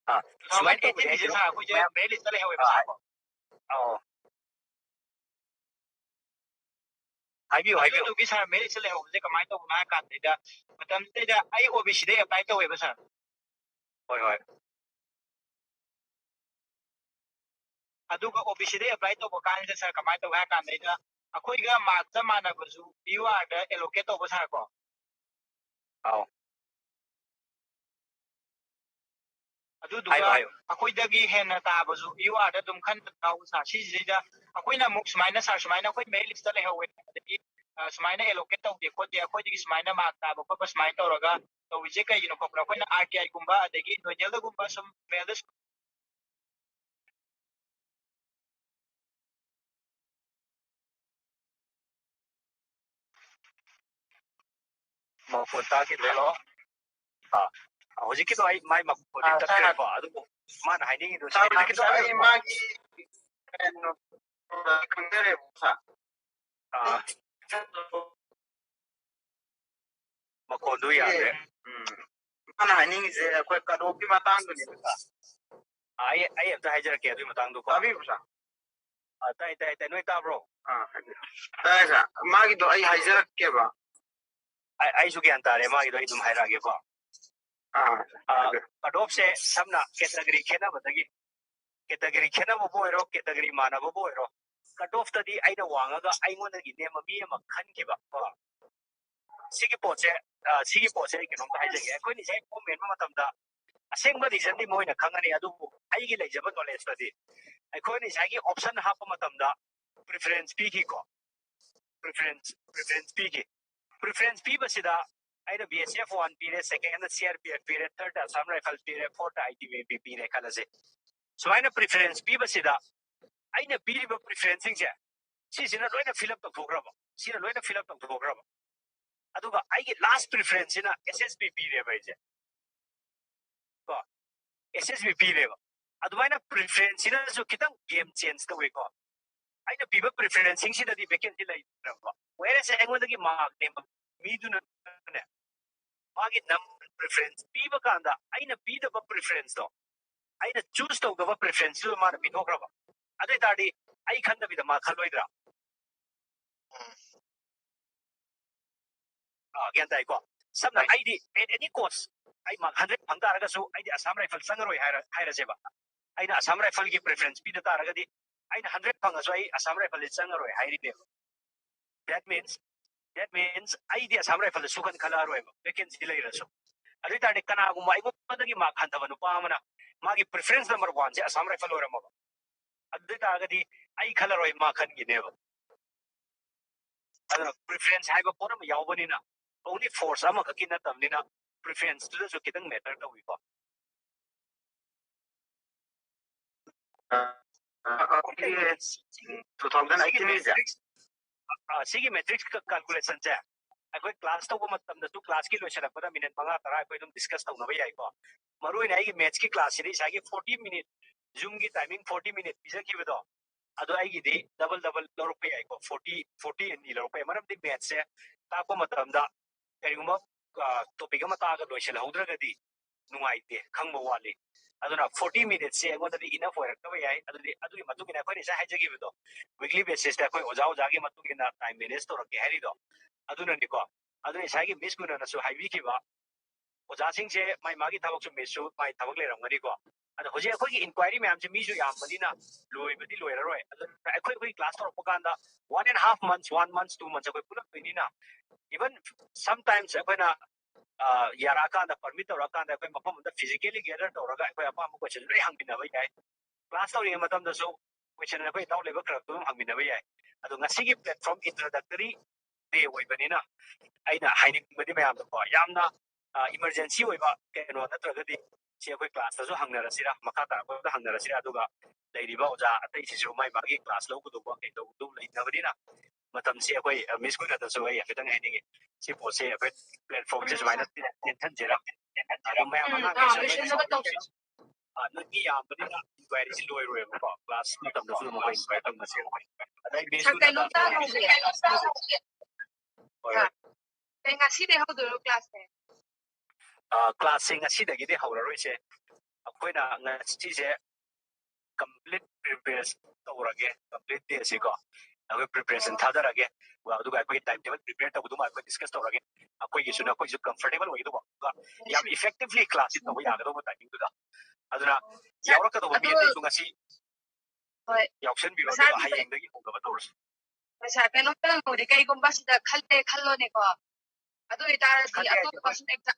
ꯑꯥ, two thousand eighteenꯒꯤꯁꯦ sir ꯑꯩꯈꯣꯏꯁꯦ merit listꯇ ꯂꯩꯍꯧꯋꯦꯕ sir ꯀꯣ꯫ ꯑꯣ꯫ ꯍꯥꯏꯕꯤꯌꯨ, ꯍꯥꯏꯕꯤꯌꯨ꯫ ꯑꯗꯨꯗꯨꯒꯤ sir merit listꯇ ꯂꯩꯍꯧꯕꯁꯦ ꯀꯃꯥꯏꯅ ꯇꯧꯕꯅꯣ ꯍꯥꯏ ꯀꯥꯟꯗ, ꯃꯇꯝꯁꯤꯗꯩꯗ ꯑꯩ OBCꯗꯩ apply ꯇꯧꯋꯦꯕ sir꯫ ꯍꯣꯏ, ꯍꯣꯏ꯫ ꯑꯗꯨꯒ OBCꯗꯩ apply ꯇꯧꯕ ꯀꯥꯟꯁꯤꯗ sir ꯀꯃꯥꯏꯅ ꯇꯧꯒꯦ ꯍꯥꯏ ꯀꯥꯟꯗꯩꯗ ꯑꯩꯈꯣꯏꯒ mark ꯆꯞ ꯃꯥꯟꯅꯕꯁꯨ URꯗ allocate ꯇꯧꯕ sir ꯀꯣ꯫ ꯑꯥꯎ꯫ ꯑꯗꯨꯗꯨꯒ ꯍꯥꯏꯌꯣ, ꯍꯥꯏꯌꯣ꯫ ꯑꯩꯈꯣꯏꯗꯒꯤ ꯍꯦꯟꯅ ꯇꯥꯕꯁꯨ URꯗ ꯑꯗꯨꯝ ꯈꯟꯕ ꯌꯥꯎꯕ sir꯫ ꯁꯤꯁꯤꯗꯩꯗ ꯑꯩꯈꯣꯏꯅ ꯑꯃꯨꯛ ꯁꯨꯃꯥꯏꯅ sir ꯁꯨꯃꯥꯏꯅ ꯑꯩꯈꯣꯏ merit listꯇ ꯂꯩꯍꯧꯋꯦ, ꯑꯗꯒꯤ, ꯑ, ꯁꯨꯃꯥꯏꯅ allocate ꯇꯧꯗꯦ ꯈꯣꯠꯇꯦ, ꯑꯩꯈꯣꯏꯗꯒꯤ ꯁꯨꯃꯥꯏꯅ mark ꯇꯥꯕ ꯈꯣꯠꯄ ꯁꯨꯃꯥꯏꯅ ꯇꯧꯔꯒ ꯇꯧꯔꯤꯁꯦ ꯀꯩꯒꯤꯅꯣ ꯈꯣꯠꯄꯅꯣ ꯑꯩꯈꯣꯏꯅ RTIꯒꯨꯝꯕ ꯑꯗꯒꯤ ꯅꯣꯏꯗꯦꯜꯗꯒꯨꯝꯕ ꯁꯨꯝ ꯃꯦꯜꯗ ꯃꯈꯣꯟ ꯇꯥꯈꯤꯗ꯭ꯔꯦ꯫ Hello꯫ ꯑꯥ, ꯍꯧꯖꯤꯛꯀꯤꯗꯣ ꯑꯩ ꯃꯥꯏ ꯃꯈꯣꯟꯗꯤ ꯑꯥ, ꯇꯥꯏ, ꯇꯠꯈ꯭ꯔꯦꯀꯣ, ꯑꯗꯨꯕꯨ ꯃꯥꯅ ꯍꯥꯏꯅꯤꯡꯉꯤꯗꯣ ꯇꯥꯏ, ꯁꯤ ꯍꯧꯖꯤꯛꯀꯤꯗꯣ ꯑꯩ ꯃꯥꯒꯤ ꯀꯩꯅꯣ ꯈꯪꯖꯔꯦꯕꯀꯣ, sir꯫ ꯑꯥ꯫ ꯃꯈꯣꯟꯗꯨ ꯌꯥꯗ꯭ꯔꯦ꯫ ꯎꯝ꯫ ꯃꯥꯅ ꯍꯥꯏꯅꯤꯡꯉꯤꯁꯦ ꯑꯩꯈꯣꯏ cut offꯀꯤ ꯃꯇꯥꯡꯗꯨꯅꯦꯕ, sir꯫ ꯑꯥ, ꯑꯩ, ꯑꯩ ꯑꯝꯇ ꯍꯥꯏꯖꯔꯛꯀꯦ ꯑꯗꯨꯒꯤ ꯃꯇꯥꯡꯗꯨꯀꯣ꯫ ꯇꯥꯕꯤꯕ꯭ꯔꯣ, sir? ꯑꯥ, ꯇꯥꯏ, ꯇꯥꯏ, ꯇꯥꯏ꯫ ꯅꯣꯏ ꯇꯥꯕ꯭ꯔꯣ? ꯑꯥ, ꯍꯥꯏꯕꯤꯌꯨ꯫ ꯇꯥꯏ, sir꯫ ꯃꯥꯒꯤꯗꯣ ꯑꯩ ꯍꯥꯏꯖꯔꯛꯀꯦꯕ꯫ ꯑꯩ, ꯑꯩꯁꯨ ꯒ꯭ꯌꯥꯟ ꯇꯥꯔꯦ ꯃꯥꯒꯤꯗꯣ, ꯑꯩ ꯑꯗꯨꯝ ꯍꯥꯏꯔꯛꯑꯒꯦꯀꯣ꯫ ꯑꯥ, ꯑꯥ, ꯍꯥꯏꯕꯤꯌꯨ꯫ Cut offꯁꯦ ꯁꯝꯅ category ꯈꯦꯠꯅꯕꯗꯒꯤ, category ꯈꯦꯠꯅꯕꯕꯨ ꯑꯣꯏꯔꯣ, category ꯃꯥꯟꯅꯕꯕꯨ ꯑꯣꯏꯔꯣ, cut offꯇꯗꯤ ꯑꯩꯅ ꯋꯥꯡꯉꯒ ꯑꯩꯉꯣꯟꯗꯒꯤ ꯅꯦꯝꯕ ꯃꯤ ꯑꯃ ꯈꯟꯈꯤꯕ ꯀꯣ꯫ ꯁꯤꯒꯤ ꯄꯣꯠꯁꯦ, ꯑ, ꯁꯤꯒꯤ ꯄꯣꯠꯁꯦ ꯑꯩ ꯀꯩꯅꯣꯝꯇ ꯍꯥꯏꯖꯒꯦ꯫ ꯑꯩꯈꯣꯏꯅ ꯉꯁꯥꯏ form ꯃꯦꯟꯕ ꯃꯇꯝꯗ ꯑꯁꯦꯡꯕ reasonꯗꯤ ꯃꯣꯏꯅ ꯈꯪꯒꯅꯤ, ꯑꯗꯨꯕꯨ ꯑꯩꯒꯤ ꯂꯩꯖꯕ knowledgeꯇꯗꯤ ꯑꯩꯈꯣꯏꯅ ꯉꯁꯥꯏꯒꯤ option ꯍꯥꯞꯄ ꯃꯇꯝꯗ preference ꯄꯤꯈꯤꯀꯣ꯫ preference preference ꯄꯤꯈꯤ꯫ Preference ꯄꯤꯕꯁꯤꯗ ꯑꯩꯅ B S F one ꯄꯤꯔꯦ, second ꯅ C R P F ꯄꯤꯔꯦ, third ꯇ Assam Rifle ꯄꯤꯔꯦ, fourth ꯇ I T B P ꯄꯤꯔꯦ ꯈꯜꯂꯁꯦ꯫ ꯁꯨꯃꯥꯏꯅ preference ꯄꯤꯕꯁꯤꯗ ꯑꯩꯅ ꯄꯤꯔꯤꯕ preference ꯁꯤꯡꯁꯦ ꯁꯤꯁꯤꯅ ꯂꯣꯏꯅ fill up ꯇꯧꯊꯣꯛꯈ꯭ꯔꯕ, ꯁꯤꯅ ꯂꯣꯏꯅ fill up ꯇꯧꯊꯣꯛꯈ꯭ꯔꯕ꯫ ꯑꯗꯨꯒ ꯑꯩꯒꯤ last preference ꯁꯤꯅ S S B ꯄꯤꯔꯦꯕ ꯑꯩꯁꯦ꯫ ꯀꯣ, S S B ꯄꯤꯔꯦꯕ꯫ ꯑꯗꯨꯃꯥꯏꯅ preference ꯁꯤꯅꯁꯨ ꯈꯤꯇꯪ game change ꯇꯧꯋꯦꯀꯣ꯫ ꯑꯩꯅ ꯄꯤꯕ preference ꯁꯤꯡꯁꯤꯗꯗꯤ vacancy ꯂꯩꯇ꯭ꯔꯕ, whereas ꯑꯩꯉꯣꯟꯗꯒꯤ mark ꯅꯦꯝꯕ ꯃꯤꯗꯨꯅꯅꯦ, ꯃꯥꯒꯤ number preference ꯄꯤꯕ ꯀꯥꯟꯗ ꯑꯩꯅ ꯄꯤꯗꯕ preference ꯇꯣ, ꯑꯩꯅ choose ꯇꯧꯗꯕ preference ꯇꯨ ꯃꯥꯅ ꯄꯤꯊꯣꯛꯈ꯭ꯔꯕ, ꯑꯗꯨ ꯑꯣꯏꯇꯥꯔꯗꯤ ꯑꯩ ꯈꯟꯗꯕꯤꯗ ꯃꯥ ꯈꯜꯂꯣꯏꯗ꯭ꯔꯥ? ꯑꯥ, ꯒ꯭ꯌꯥꯟ ꯇꯥꯏꯀꯣ? ꯁꯝꯅ ꯑꯩꯗꯤ at any cost ꯑꯩ mark hundred ꯐꯪ ꯇꯥꯔꯒꯁꯨ ꯑꯩꯗꯤ Assam Rifle ꯆꯪꯉꯔꯣꯏ ꯍꯥꯏꯔ-, ꯍꯥꯏꯔꯁꯦꯕ꯫ ꯑꯩꯅ Assam Rifle ꯒꯤ preference ꯄꯤꯗ ꯇꯥꯔꯒꯗꯤ ꯑꯩꯅ hundred ꯐꯪꯉꯁꯨ ꯑꯩ Assam Rifle say ꯆꯪꯉꯔꯣꯏ ꯍꯥꯏꯔꯤꯅꯦꯕ꯫ That means, that means ꯑꯩꯗꯤ Assam Rifle ꯗ ꯁꯨꯈꯟ ꯈꯜꯂꯛꯑꯔꯣꯏꯕ, vacancy ꯂꯩꯔꯁꯨ꯫ ꯑꯗꯨ ꯑꯣꯏꯇꯥꯔꯗꯤ ꯀꯅꯥꯒꯨꯝꯕ ꯑꯩꯉꯣꯟꯗꯒꯤ mark ꯍꯟꯊꯕ ꯅꯨꯄꯥ ꯑꯃꯅ ꯃꯥꯒꯤ preference number one ꯁꯦ Assam Rifle ꯑꯣꯏꯔꯝꯃꯕ, ꯑꯗꯨ ꯑꯣꯏꯇꯥꯔꯒꯗꯤ ꯑꯩ ꯈꯜꯂꯔꯣꯏ, ꯃꯥ ꯈꯟꯈꯤꯅꯦꯕ꯫ ꯑꯗꯨꯅ preference ꯍꯥꯏꯕ ꯄꯣꯠ ꯑꯃ ꯌꯥꯎꯕꯅꯤꯅ, only force ꯑꯃꯈꯛꯀꯤ ꯅꯠꯇꯕꯅꯤꯅ, preference ꯇꯨꯗꯁꯨ ꯈꯤꯇꯪ matter ꯇꯧꯏꯀꯣ꯫ ꯑ, ꯑ, ꯑ, ꯑ, two thousand eighteen ꯁꯦ? ꯑ, ꯁꯤꯒꯤ matrix calculation ꯁꯦ ꯑꯩꯈꯣꯏ class ꯇꯧꯕ ꯃꯇꯝꯗꯁꯨ class ꯀꯤ ꯂꯣꯏꯁꯤꯜꯂꯛꯄꯗ minute ꯃꯉꯥ ꯇꯔꯥ ꯑꯩꯈꯣꯏ ꯑꯗꯨꯝ discuss ꯇꯧꯅꯕ ꯌꯥꯏꯀꯣ꯫ ꯃꯔꯨꯑꯣꯏꯅ ꯑꯩꯒꯤ maths ꯀꯤ class ꯁꯤꯗꯤ ꯏꯁꯥꯒꯤ forty minute, Zoom ꯒꯤ timing forty minute ꯄꯤꯖꯈꯤꯕꯗꯣ, ꯑꯗꯣ ꯑꯩꯒꯤꯗꯤ double double ꯂꯧꯔꯛꯄ ꯌꯥꯏꯀꯣ, forty, forty ꯑꯅꯤ ꯂꯧꯔꯛꯄ ꯌꯥꯏ꯫ ꯃꯔꯝꯗꯤ maths ꯁꯦ ꯇꯥꯛꯄ ꯃꯇꯝꯗ ꯀꯔꯤꯒꯨꯝꯕ, ꯑ, topic ꯑꯃ ꯇꯥꯛꯑꯒ ꯂꯣꯏꯁꯤꯜꯍꯧꯗ꯭ꯔꯒꯗꯤ ꯅꯨꯡꯉꯥꯏꯇꯦ, ꯈꯪꯕ ꯋꯥꯠꯂꯤ꯫ ꯑꯗꯨꯅ forty minutes ꯁꯦ ꯑꯩꯉꯣꯟꯗꯗꯤ enough ꯑꯣꯏꯔꯛꯇꯕ ꯌꯥꯏ꯫ ꯑꯗꯨꯗꯤ ꯑꯗꯨꯒꯤ ꯃꯇꯨꯡ ꯏꯟꯅ ꯑꯩꯈꯣꯏꯅ ꯉꯁꯥꯏ ꯍꯥꯏꯖꯈꯤꯕꯗꯣ, weekly basis ꯇ ꯑꯩꯈꯣꯏ ꯑꯣꯖꯥ ꯑꯣꯖꯥꯒꯤ ꯃꯇꯨꯡ ꯏꯟꯅ time manage ꯇꯧꯔꯛꯀꯦ ꯍꯥꯏꯔꯤꯗꯣ ꯑꯗꯨꯅꯅꯤꯀꯣ꯫ ꯑꯗꯨꯅ ꯉꯁꯥꯏꯒꯤ Miss ꯒꯨꯅꯅꯁꯨ ꯍꯥꯏꯕꯤꯈꯤꯕ, ꯑꯣꯖꯥꯁꯤꯡꯁꯦ ꯃꯥꯏ ꯃꯥꯒꯤ ꯊꯕꯛꯁꯨ, Miss ꯁꯨ ꯃꯥꯏ ꯊꯕꯛ ꯂꯩꯔꯝꯒꯅꯤꯀꯣ꯫ ꯑꯗꯣ ꯍꯧꯖꯤꯛ ꯑꯩꯈꯣꯏꯒꯤ inquiry ꯃꯌꯥꯝꯁꯦ ꯃꯤꯁꯨ ꯌꯥꯝꯕꯅꯤꯅ ꯂꯣꯏꯕꯗꯤ ꯂꯣꯏꯔꯔꯣꯏ꯫ ꯑꯗꯨꯅ ꯑꯩꯈꯣꯏ, ꯑꯩꯈꯣꯏ class ꯇꯧꯔꯛꯄ ꯀꯥꯟꯗ one and half months, one months, two months ꯑꯩꯈꯣꯏ ꯄꯨꯜꯂꯛꯇꯣꯏꯅꯤꯅ, even sometimes ꯑꯩꯈꯣꯏꯅ, ꯑ, ꯌꯥꯔꯛꯑꯀꯥꯟꯗ, permit ꯇꯧꯔꯛꯑꯀꯥꯟꯗ ꯑꯩꯈꯣꯏ ꯃꯐꯝ ꯑꯃꯗ physically gather ꯇꯧꯔꯒ ꯑꯩꯈꯣꯏ ꯑꯄꯥꯝꯕ question ꯂꯣꯏ ꯍꯪꯃꯤꯟꯅꯕ ꯌꯥꯏ꯫ Class ꯇꯧꯔꯤꯉꯩ ꯃꯇꯝꯗꯁꯨ question ꯑꯩꯈꯣꯏ doubt ꯂꯩꯕ ꯈꯔ ꯑꯗꯨꯝ ꯍꯪꯃꯤꯟꯅꯕ ꯌꯥꯏ꯫ ꯑꯗꯣ ꯉꯁꯤꯒꯤ platform introductory day ꯑꯣꯏꯕꯅꯤꯅ ꯑꯩꯅ ꯍꯥꯏꯅꯤꯡꯕꯗꯤ ꯃꯌꯥꯝꯗꯀꯣ, ꯌꯥꯝꯅ emergency ꯑꯣꯏꯕ ꯀꯩꯅꯣ ꯅꯠꯇ꯭ꯔꯒꯗꯤ ꯁꯤ ꯑꯩꯈꯣꯏ class ꯇꯁꯨ ꯍꯪꯅꯔꯁꯤꯔꯥ, ꯃꯈꯥ ꯇꯥꯔꯛꯄꯗ ꯍꯪꯅꯔꯁꯤꯔꯥ, ꯑꯗꯨꯒ ꯂꯩꯔꯤꯕ ꯑꯣꯖꯥ ꯑꯇꯩꯁꯤꯁꯨ ꯃꯥꯏ ꯃꯥꯒꯤ class ꯂꯧꯒꯗꯧꯕ ꯀꯩꯗꯧꯕꯗꯧ ꯂꯩꯅꯕꯅꯤꯅ ꯃꯇꯝꯁꯦ ꯑꯩꯈꯣꯏ Miss ꯀꯨꯏꯅꯗꯁꯨ ꯑꯩ ꯍꯥꯏꯐꯦꯠꯇꯪ ꯍꯥꯏꯅꯤꯡꯉꯤ꯫ ꯁꯤ ꯄꯣꯠꯁꯦ ꯑꯩꯈꯣꯏ platform ꯁꯦ ꯁꯨꯃꯥꯏꯅ ꯇꯦꯟꯊꯟꯁꯤꯔꯥ? ꯑꯗꯨꯝ ꯃꯌꯥꯝ ꯎꯝ, ꯑꯉꯥꯡ ꯑꯥ, ꯂꯣꯏꯁꯤꯟꯅꯕ ꯇꯧꯁꯤ꯫ ꯑꯥ, ꯅꯣꯏ ꯃꯤ ꯌꯥꯝꯕꯅꯤꯅ inquiry ꯁꯤ ꯂꯣꯏꯔꯣꯏꯕꯀꯣ꯫ Class ꯃꯇꯝꯗꯁꯨ ꯑꯗꯨꯝ ꯑꯩꯈꯣꯏ inquire ꯇꯧꯅꯁꯦ꯫ ꯑꯗꯩ Miss ꯁꯥꯔ, ꯀꯨꯏꯅꯗ ꯀꯩꯅꯣꯝꯇ ꯍꯪꯖꯒꯦ꯫ ꯍꯣꯏ, ꯍꯣꯏ꯫ ꯀꯩ ꯉꯁꯤꯗꯩ ꯍꯧꯗꯣꯏꯔꯣ class ꯁꯦ? ꯑꯥ, class ꯁꯦ ꯉꯁꯤꯗꯒꯤꯗꯤ ꯍꯧꯔꯔꯣꯏꯁꯦ꯫ ꯑꯩꯈꯣꯏꯅ ꯉꯁꯤꯁꯦ complete preparation ꯇꯧꯔꯒꯦ, complete day ꯁꯤꯀꯣ꯫ ꯑꯩꯈꯣꯏ preparation ꯊꯥꯗꯔꯒꯦ꯫ ꯑꯗꯨꯒ ꯑꯩꯈꯣꯏꯒꯤ time table prepare ꯇꯧꯕꯗꯨꯃ ꯑꯩꯈꯣꯏ discuss ꯇꯧꯔꯒꯦ꯫ ꯑꯩꯈꯣꯏꯒꯤꯁꯨꯅ ꯑꯩꯈꯣꯏꯁꯨ comfortable ꯑꯣꯏꯒꯗꯧꯕ, ꯑꯗꯨꯒ ꯌꯥꯝ effectively class ꯁꯤ ꯇꯧꯕ ꯌꯥꯒꯗꯧꯕ timing ꯗꯨꯗ꯫ ꯑꯗꯨꯅ ꯁꯥꯔ, ꯌꯥꯎꯔꯛꯀꯗꯧꯕ ꯃꯤ ꯑꯗꯨ ꯑꯇꯩꯁꯨ ꯉꯁꯤ ꯍꯣꯏ꯫ ꯌꯥꯎꯁꯟꯕꯤꯔꯣ, ꯉꯁꯥꯏ ꯑꯗꯨꯒ ꯍꯌꯦꯡꯗꯒꯤ ꯍꯧꯅꯕ ꯇꯧꯔꯁꯤ꯫ ꯄꯩꯁꯥ ꯀꯩꯅꯣꯝꯇ ꯍꯪꯍꯧꯗꯦ, ꯀꯩꯒꯨꯝꯕ ꯁꯤꯗ ꯈꯜꯂꯦ ꯈꯜꯂꯣꯅꯦꯀꯣ, ꯑꯗꯨ ꯑꯣꯏꯇꯥꯔꯗꯤ ꯈꯜꯂꯦ ꯍꯥꯏꯁꯦ ꯑꯇꯣꯞꯄ ꯑꯩꯈꯣꯏ ꯁꯨꯝ exam,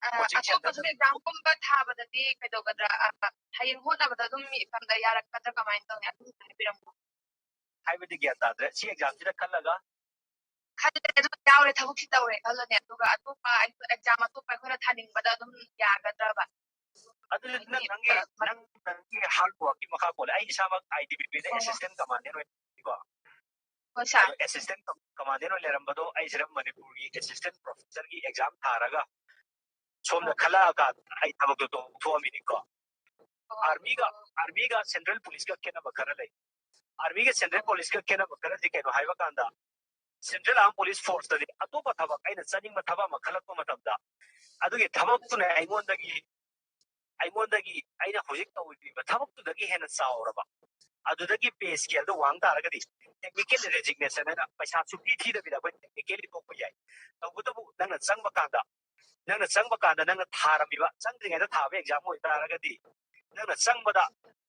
ꯑ, coaching ꯑꯇꯣꯞꯄ ꯁꯨꯝ centre exam ꯒꯨꯝꯕ ꯊꯥꯕꯗꯗꯤ ꯀꯩꯗꯧꯒꯗ꯭ꯔꯥ? ꯑ, ꯍꯌꯦꯡ ꯍꯣꯠꯅꯕꯗ ꯑꯗꯨꯝ ꯃꯤ ꯐꯪꯗ ꯌꯥꯔꯛꯀꯗ꯭ꯔꯥ, ꯀꯃꯥꯏꯅ ꯇꯧꯅꯤ? ꯑꯗꯨꯝ ꯍꯥꯏꯕꯤꯔꯝꯃꯣ꯫ ꯍꯥꯏꯕꯗꯤ ꯒ꯭ꯌꯥꯟ ꯇꯥꯗ꯭ꯔꯦ꯫ ꯁꯤ exam ꯁꯤꯗ ꯈꯜꯂꯒ ꯈꯜꯂꯦ, ꯑꯗꯨꯝ ꯌꯥꯎꯔꯦ, ꯊꯕꯛꯁꯤ ꯇꯧꯔꯦ ꯈꯜꯂꯣꯅꯦ, ꯑꯗꯨꯒ ꯑꯇꯣꯞꯄ exam ꯑꯇꯣꯞꯄ ꯑꯩꯈꯣꯏꯅ ꯊꯥꯅꯤꯡꯕꯗ ꯑꯗꯨꯝ ꯌꯥꯒꯗ꯭ꯔꯕ? ꯑꯗꯨꯗꯤ ꯅꯪ ꯍꯥꯏꯗꯤ, ꯅꯪꯒꯤ, ꯑ, ꯅꯪ, ꯅꯪꯒꯤ hard work ꯀꯤ ꯃꯈꯥ ꯄꯣꯜꯂꯦ꯫ ꯑꯩ ꯏꯁꯥꯃꯛ I T B P ꯗ ꯍꯣꯏ, ꯍꯣꯏ꯫ Assistant Commandant ꯑꯣꯏꯅ ꯀꯣ꯫ ꯍꯣꯏ, ꯁꯥꯔ꯫ ꯑꯗꯣ assistant com-, commandant ꯑꯣꯏꯅ ꯂꯩꯔꯝꯕꯗꯣ ꯑꯩꯁꯤꯅ ꯃꯅꯤꯄꯨꯔꯒꯤ assistant professor ꯒꯤ exam ꯊꯥꯔꯒ ꯁꯣꯝꯗ ꯑꯣ꯫ ꯈꯜꯂꯛꯑꯀꯥꯟꯗ ꯑꯩ ꯊꯕꯛꯇꯣ ꯇꯣꯛꯊꯣꯛꯑꯝꯃꯤꯅꯤꯀꯣ꯫ ꯑꯣ꯫ Army ꯒ, Army ꯒ Central Police ꯀ ꯈꯦꯠꯅꯕ ꯈꯔ ꯂꯩ꯫ Army ꯒ Central Police ꯀ ꯈꯦꯠꯅꯕ ꯈꯔꯗꯤ ꯀꯩꯅꯣ ꯍꯥꯏꯕ ꯀꯥꯟꯗ, Central Armed Police Force ꯇꯗꯤ ꯑꯇꯣꯞꯄ ꯊꯕꯛ, ꯑꯩꯅ ꯆꯠꯅꯤꯡꯕ ꯊꯕꯛ ꯑꯃ ꯈꯜꯂꯛꯄ ꯃꯇꯝꯗ, ꯑꯗꯨꯒꯤ ꯊꯕꯛꯇꯨꯅ ꯑꯩꯉꯣꯟꯗꯒꯤ, ꯑꯩꯉꯣꯟꯗꯒꯤ, ꯑꯩꯅ ꯍꯧꯖꯤꯛ ꯇꯧꯔꯤꯕ ꯊꯕꯛꯇꯨꯗꯒꯤ ꯍꯦꯟꯅ ꯆꯥꯎꯔꯕ, ꯑꯗꯨꯗꯒꯤ pay scale ꯗꯣ ꯋꯥꯡ ꯇꯥꯔꯒꯗꯤ technical resignation ꯍꯥꯏꯅ ꯄꯩꯁꯥ ꯁꯨꯡꯄꯤ ꯊꯤꯗꯕꯤꯗ ꯑꯩꯈꯣꯏ technically ꯇꯣꯛꯄ ꯌꯥꯏ꯫ ꯇꯧꯕꯇꯕꯨ ꯅꯪꯅ ꯆꯪꯕ ꯀꯥꯟꯗ, ꯅꯪꯅ ꯆꯪꯕ ꯀꯥꯟꯗ ꯅꯪꯅ ꯊꯥꯔꯝꯃꯤꯕ, ꯆꯪꯗ꯭ꯔꯤꯉꯩꯗ ꯊꯥꯕ exam ꯑꯣꯏꯇꯥꯔꯒꯗꯤ, ꯅꯪꯅ ꯆꯪꯕꯗ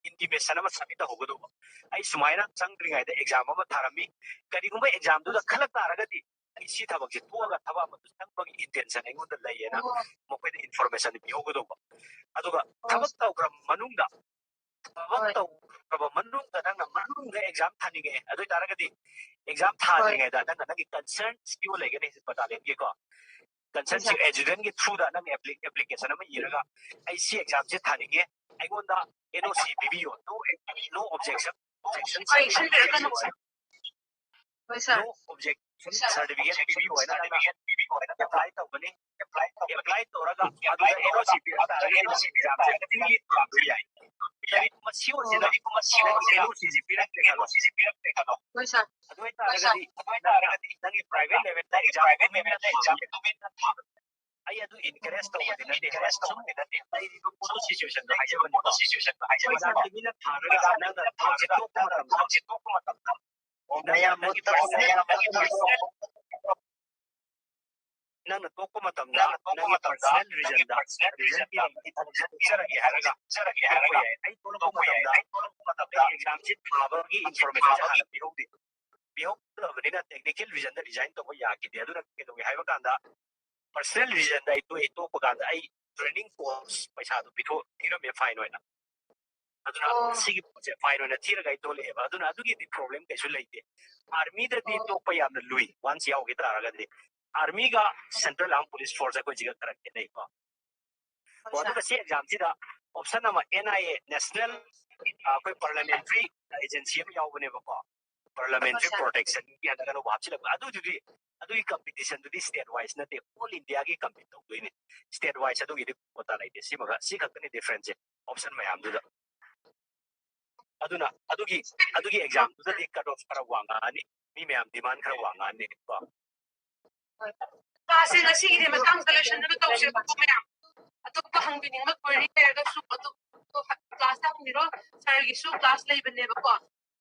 intimation ꯑꯃ submit ꯇꯧꯍꯧꯒꯗꯧꯕ꯫ ꯑꯩ ꯁꯨꯃꯥꯏꯅ ꯆꯪꯗ꯭ꯔꯤꯉꯩꯗ exam ꯑꯃ ꯊꯥꯔꯝꯃꯤ, ꯀꯔꯤꯒꯨꯝꯕ exam ꯗꯨꯗ ꯈꯜꯂꯛ ꯇꯥꯔꯒꯗꯤ ꯑꯩ ꯁꯤ ꯊꯕꯛꯁꯦ ꯇꯣꯛꯑꯒ ꯊꯕꯛ ꯑꯃꯗ ꯆꯪꯕꯒꯤ intention ꯑꯩꯉꯣꯟꯗ ꯂꯩꯌꯦꯅ ꯑꯣ꯫ ꯃꯈꯣꯏꯗ information ꯄꯤꯍꯧꯒꯗꯧꯕ꯫ ꯑꯗꯨꯒ ꯑꯣ꯫ ꯊꯕꯛ ꯇꯧꯈ꯭ꯔ ꯃꯅꯨꯡꯗ ꯊꯕꯛ ꯍꯣꯏ꯫ ꯇꯧꯈ꯭ꯔꯕ ꯃꯅꯨꯡꯗ ꯅꯪꯅ ꯃꯅꯨꯡꯗ ꯑꯦꯛꯖꯥꯝ ꯊꯥꯅꯤꯡꯉꯦ, ꯑꯗꯨ ꯑꯣꯏꯇꯥꯔꯒꯗꯤ ꯑꯦꯛꯖꯥꯝ ꯊꯥꯗ꯭ꯔꯤꯉꯩꯗ ꯅꯪꯅ ꯅꯪꯒꯤ ꯀꯟꯁꯔꯟ ꯁꯤ ꯑꯣ ꯂꯩꯒꯅꯤ ꯕꯇꯥꯂꯤꯌꯟꯒꯤꯀꯣ, ꯀꯟꯁꯔꯟ ꯁꯤ ꯑꯣ ꯑꯦꯖꯨꯗꯦꯟꯒꯤ ꯊ꯭ꯔꯨꯗ ꯅꯪ ꯑꯦꯄ꯭ꯂꯤꯀꯦꯁꯟ ꯑꯃ ꯏꯔꯒ, ꯑꯩ ꯁꯤ ꯑꯦꯛꯖꯥꯝꯁꯦ ꯊꯥꯅꯤꯡꯉꯦ, ꯑꯩꯉꯣꯟꯗ ꯑꯦꯟ ꯑꯣ ꯁꯤ ꯄꯤꯕꯤꯌꯨ, no objection, objection ꯍꯣꯏ, ꯏꯁꯤꯟꯕꯤꯔꯛꯀꯅꯨ꯫ ꯍꯣꯏ, ꯁꯥꯔ꯫ No objection certificate ꯄꯤꯕꯤꯌꯨ ꯍꯥꯏꯅ ꯅꯪꯅ ꯑꯦꯄ꯭ꯂꯥꯏ ꯇꯧꯒꯅꯤ꯫ ꯑꯦꯄ꯭ꯂꯥꯏ ꯇꯧꯔꯒ ꯑꯗꯨꯗ ꯑꯦꯟ ꯑꯣ ꯁꯤ ꯄꯤꯔꯛ ꯇꯥꯔꯒꯗꯤ ꯑꯦꯛꯖꯥꯝꯁꯦ ꯐ꯭ꯔꯤꯂꯤ ꯊꯥꯕ ꯌꯥꯏ꯫ ꯀꯔꯤꯒꯨꯝꯕ ꯁꯤ ꯑꯣ ꯁꯤꯗ ꯑꯦꯟ ꯑꯣ ꯁꯤꯁꯤ ꯄꯤꯔꯛꯇ꯭ꯔꯦ ꯈꯜꯂꯣ꯫ ꯍꯣꯏ, ꯁꯥꯔ꯫ ꯑꯗꯨ ꯑꯣꯏꯇꯥꯔꯒꯗꯤ ꯅꯪꯒꯤ ꯄ꯭ꯔꯥꯏꯚꯦꯠ ꯂꯦꯚꯦꯜꯗ ꯑꯦꯛꯖꯥꯝ ꯑꯩ ꯑꯗꯨ ꯏꯟꯀꯔꯦꯖ ꯇꯧꯕꯗꯤ ꯅꯠꯇꯦ, ꯁꯨꯝ ꯂꯩꯔꯤꯕ ꯄꯣꯠꯇꯨ ꯁꯤꯆꯨꯋꯦꯁꯟꯗꯣ ꯍꯥꯏꯖꯕꯅꯤꯀꯣ꯫ ꯑꯦꯛꯖꯥꯝꯁꯦ ꯃꯤꯅ ꯊꯥꯔꯒ ꯅꯪꯅ ꯊꯕꯛꯁꯦ ꯇꯣꯛꯄ ꯃꯇꯝꯗ, ꯅꯪꯅ ꯅꯪꯒꯤ ꯄꯔꯁꯅꯦꯜ, ꯅꯪꯅ ꯇꯣꯛꯄ ꯃꯇꯝꯗ ꯅꯪꯒꯤ ꯄꯔꯁꯅꯦꯜ ꯔꯤꯖꯟꯗ, ꯔꯤꯖꯟ ꯄꯤꯔꯝꯕꯒꯤ ꯊꯕꯛꯁꯦ ꯇꯣꯛꯆꯔꯒꯦ ꯍꯥꯏꯔꯒ ꯇꯣꯛꯄ ꯌꯥꯏ꯫ ꯑꯩ ꯊꯣꯛꯂꯛꯄ ꯃꯇꯝꯗ ꯑꯩ ꯑꯦꯛꯖꯥꯝꯁꯤ ꯊꯥꯕꯒꯤ ꯏꯟꯐꯣꯔꯃꯦꯁꯟꯁꯦ ꯍꯥꯟꯅ ꯄꯤꯍꯧꯗꯦ꯫ ꯄꯤꯍꯧꯗꯕꯅꯤꯅ ꯇꯦꯛꯅꯤꯀꯦꯜ ꯔꯤꯖꯟꯗ ꯔꯤꯖꯥꯏꯟ ꯇꯧꯕ ꯌꯥꯈꯤꯗꯦ꯫ ꯑꯗꯨꯅ ꯀꯩꯗꯧꯒꯦ ꯍꯥꯏꯕ ꯀꯥꯟꯗ, ꯄꯔꯁꯅꯦꯜ ꯔꯤꯖꯟꯗ ꯑꯩ ꯇꯣꯛꯑꯦ꯫ ꯇꯣꯛꯄ ꯀꯥꯟꯗ ꯑꯩ ꯇ꯭ꯔꯦꯅꯤꯡ ꯀꯣꯔꯁ ꯄꯩꯁꯥꯗꯣ ꯄꯤꯊꯣꯛ ꯊꯤꯔꯝꯃꯦ ꯐꯥꯏꯟ ꯑꯣꯏꯅ꯫ ꯑꯗꯨꯅ ꯑꯣ꯫ ꯁꯤꯒꯤ ꯄꯣꯠꯁꯦ ꯐꯥꯏꯟ ꯑꯣꯏꯅ ꯊꯤꯔꯒ ꯑꯩ ꯊꯣꯛꯂꯛꯑꯦꯕ꯫ ꯑꯗꯨꯅ ꯑꯗꯨꯒꯤꯗꯤ ꯄ꯭ꯔꯣꯕ꯭ꯂꯦꯝ ꯀꯩꯁꯨ ꯂꯩꯇꯦ꯫ ꯑꯥꯔꯃꯤꯗꯗꯤ ꯑꯣ꯫ ꯇꯣꯛꯄ ꯌꯥꯝꯅ ꯂꯨꯏ, ꯋꯥꯟꯁ ꯌꯥꯎꯈꯤ ꯇꯥꯔꯒꯗꯤ꯫ ꯑꯥꯔꯃꯤꯒ ꯁꯦꯟꯇ꯭ꯔꯦꯜ ꯑꯥꯔꯝ ꯄꯨꯂꯤꯁ ꯐꯣꯔꯁ ꯑꯩꯈꯣꯏꯁꯤꯒ ꯈꯔ ꯈꯦꯠꯅꯩꯀꯣ꯫ ꯍꯣꯏ, ꯑꯗꯨꯒ ꯁꯥꯔ꯫ ꯁꯤ ꯑꯦꯛꯖꯥꯝꯁꯤꯗ ꯑꯣꯞꯁꯟ ꯑꯃ, ꯑꯦꯟ ꯑꯥꯏ ꯑꯦ, ꯅꯦꯁꯅꯦꯜ, ꯑꯩꯈꯣꯏ ꯄꯥꯔꯂꯥꯃꯦꯟꯇ꯭ꯔꯤ ꯑꯦꯖꯦꯟꯁꯤ ꯑꯃ ꯌꯥꯎꯕꯅꯦꯕꯀꯣ, ꯄꯥꯔꯂꯥꯃꯦꯟꯇ꯭ꯔꯤ ꯍꯣꯏ, ꯁꯥꯔ꯫ ꯄ꯭ꯔꯣꯇꯦꯛꯁꯟꯒꯤ ꯍꯟꯗꯛ ꯑꯅꯧꯕ ꯍꯥꯞꯆꯤꯜꯂꯛꯄ꯫ ꯑꯗꯨꯗꯨꯗꯤ, ꯑꯗꯨꯒꯤ ꯀꯝꯄꯤꯇꯤꯁꯟꯗꯨꯗꯤ ꯁ꯭ꯇꯦꯠ ꯋꯥꯏꯁ ꯅꯠꯇꯦ, ꯑꯣꯜ ꯏꯟꯗꯤꯌꯥꯒꯤ ꯀꯝꯄꯤꯠ ꯇꯧꯗꯣꯏꯅꯤ꯫ ꯁ꯭ꯇꯦꯠ ꯋꯥꯏꯁ ꯑꯗꯨꯒꯤꯗꯤ ꯀꯣꯇꯥ ꯂꯩꯇꯦ꯫ ꯁꯤꯃꯒ, ꯁꯤ ꯈꯛꯇꯅꯤ ꯗꯤꯐ꯭ꯔꯦꯟꯁꯁꯦ ꯑꯣꯞꯁꯟ ꯃꯌꯥꯝꯗꯨꯗ꯫ ꯑꯗꯨꯅ ꯑꯗꯨꯒꯤ, ꯑꯗꯨꯒꯤ ꯑꯦꯛꯖꯥꯝꯗꯨꯗꯗꯤ ꯀꯠ ꯑꯣꯐ ꯈꯔ ꯋꯥꯡꯉꯛꯑꯅꯤ, ꯃꯤ ꯃꯌꯥꯝ ꯗꯤꯃꯥꯟ ꯈꯔ ꯋꯥꯡꯉꯛꯑꯅꯤ ꯀꯣ꯫ ꯀ꯭ꯂꯥꯁꯁꯦ ꯉꯁꯤꯒꯤꯗꯤ ꯃꯇꯥꯡꯗ ꯂꯣꯏꯁꯤꯟꯅꯕ ꯇꯧꯁꯦꯕꯀꯣ ꯃꯌꯥꯝ꯫ ꯑꯇꯣꯞꯄ ꯍꯪꯕꯤꯅꯤꯡꯕ ꯀ꯭ꯋꯦꯔꯤ ꯂꯩꯔꯒꯁꯨ ꯑꯗꯨꯝ ꯀ꯭ꯂꯥꯁꯇ ꯍꯪꯕꯤꯔꯣ꯫ ꯁꯥꯔꯒꯤꯁꯨ ꯀ꯭ꯂꯥꯁ ꯂꯩꯕꯅꯦꯕꯀꯣ,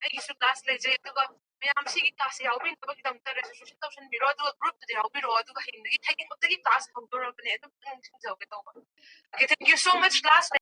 ꯑꯩꯒꯤꯁꯨ ꯀ꯭ꯂꯥꯁ ꯂꯩꯖꯩ꯫ ꯑꯗꯨꯒ ꯃꯌꯥꯝ ꯁꯤꯒꯤ ꯀ꯭ꯂꯥꯁꯁꯦ ꯌꯥꯎꯕꯤꯅꯕꯒꯤꯗꯃꯛꯇ ꯔꯦꯖꯤꯁꯇ꯭ꯔꯦꯁꯟ ꯇꯧꯁꯟꯕꯤꯔꯣ, ꯑꯗꯨꯒ ꯒ꯭ꯔꯨꯞꯇꯨꯗ ꯌꯥꯎꯕꯤꯔꯛꯑꯣ꯫ ꯑꯗꯨꯒ ꯍꯌꯦꯡꯗꯒꯤ ꯊꯥꯏꯅꯃꯛꯇꯒꯤ ꯀ꯭ꯂꯥꯁ ꯍꯧꯗꯣꯔꯕꯅꯦ, ꯑꯗꯨꯝ ꯅꯤꯡꯁꯤꯡꯖꯍꯧꯒꯦ ꯇꯧꯕ꯫ Okay, thank you so much, class.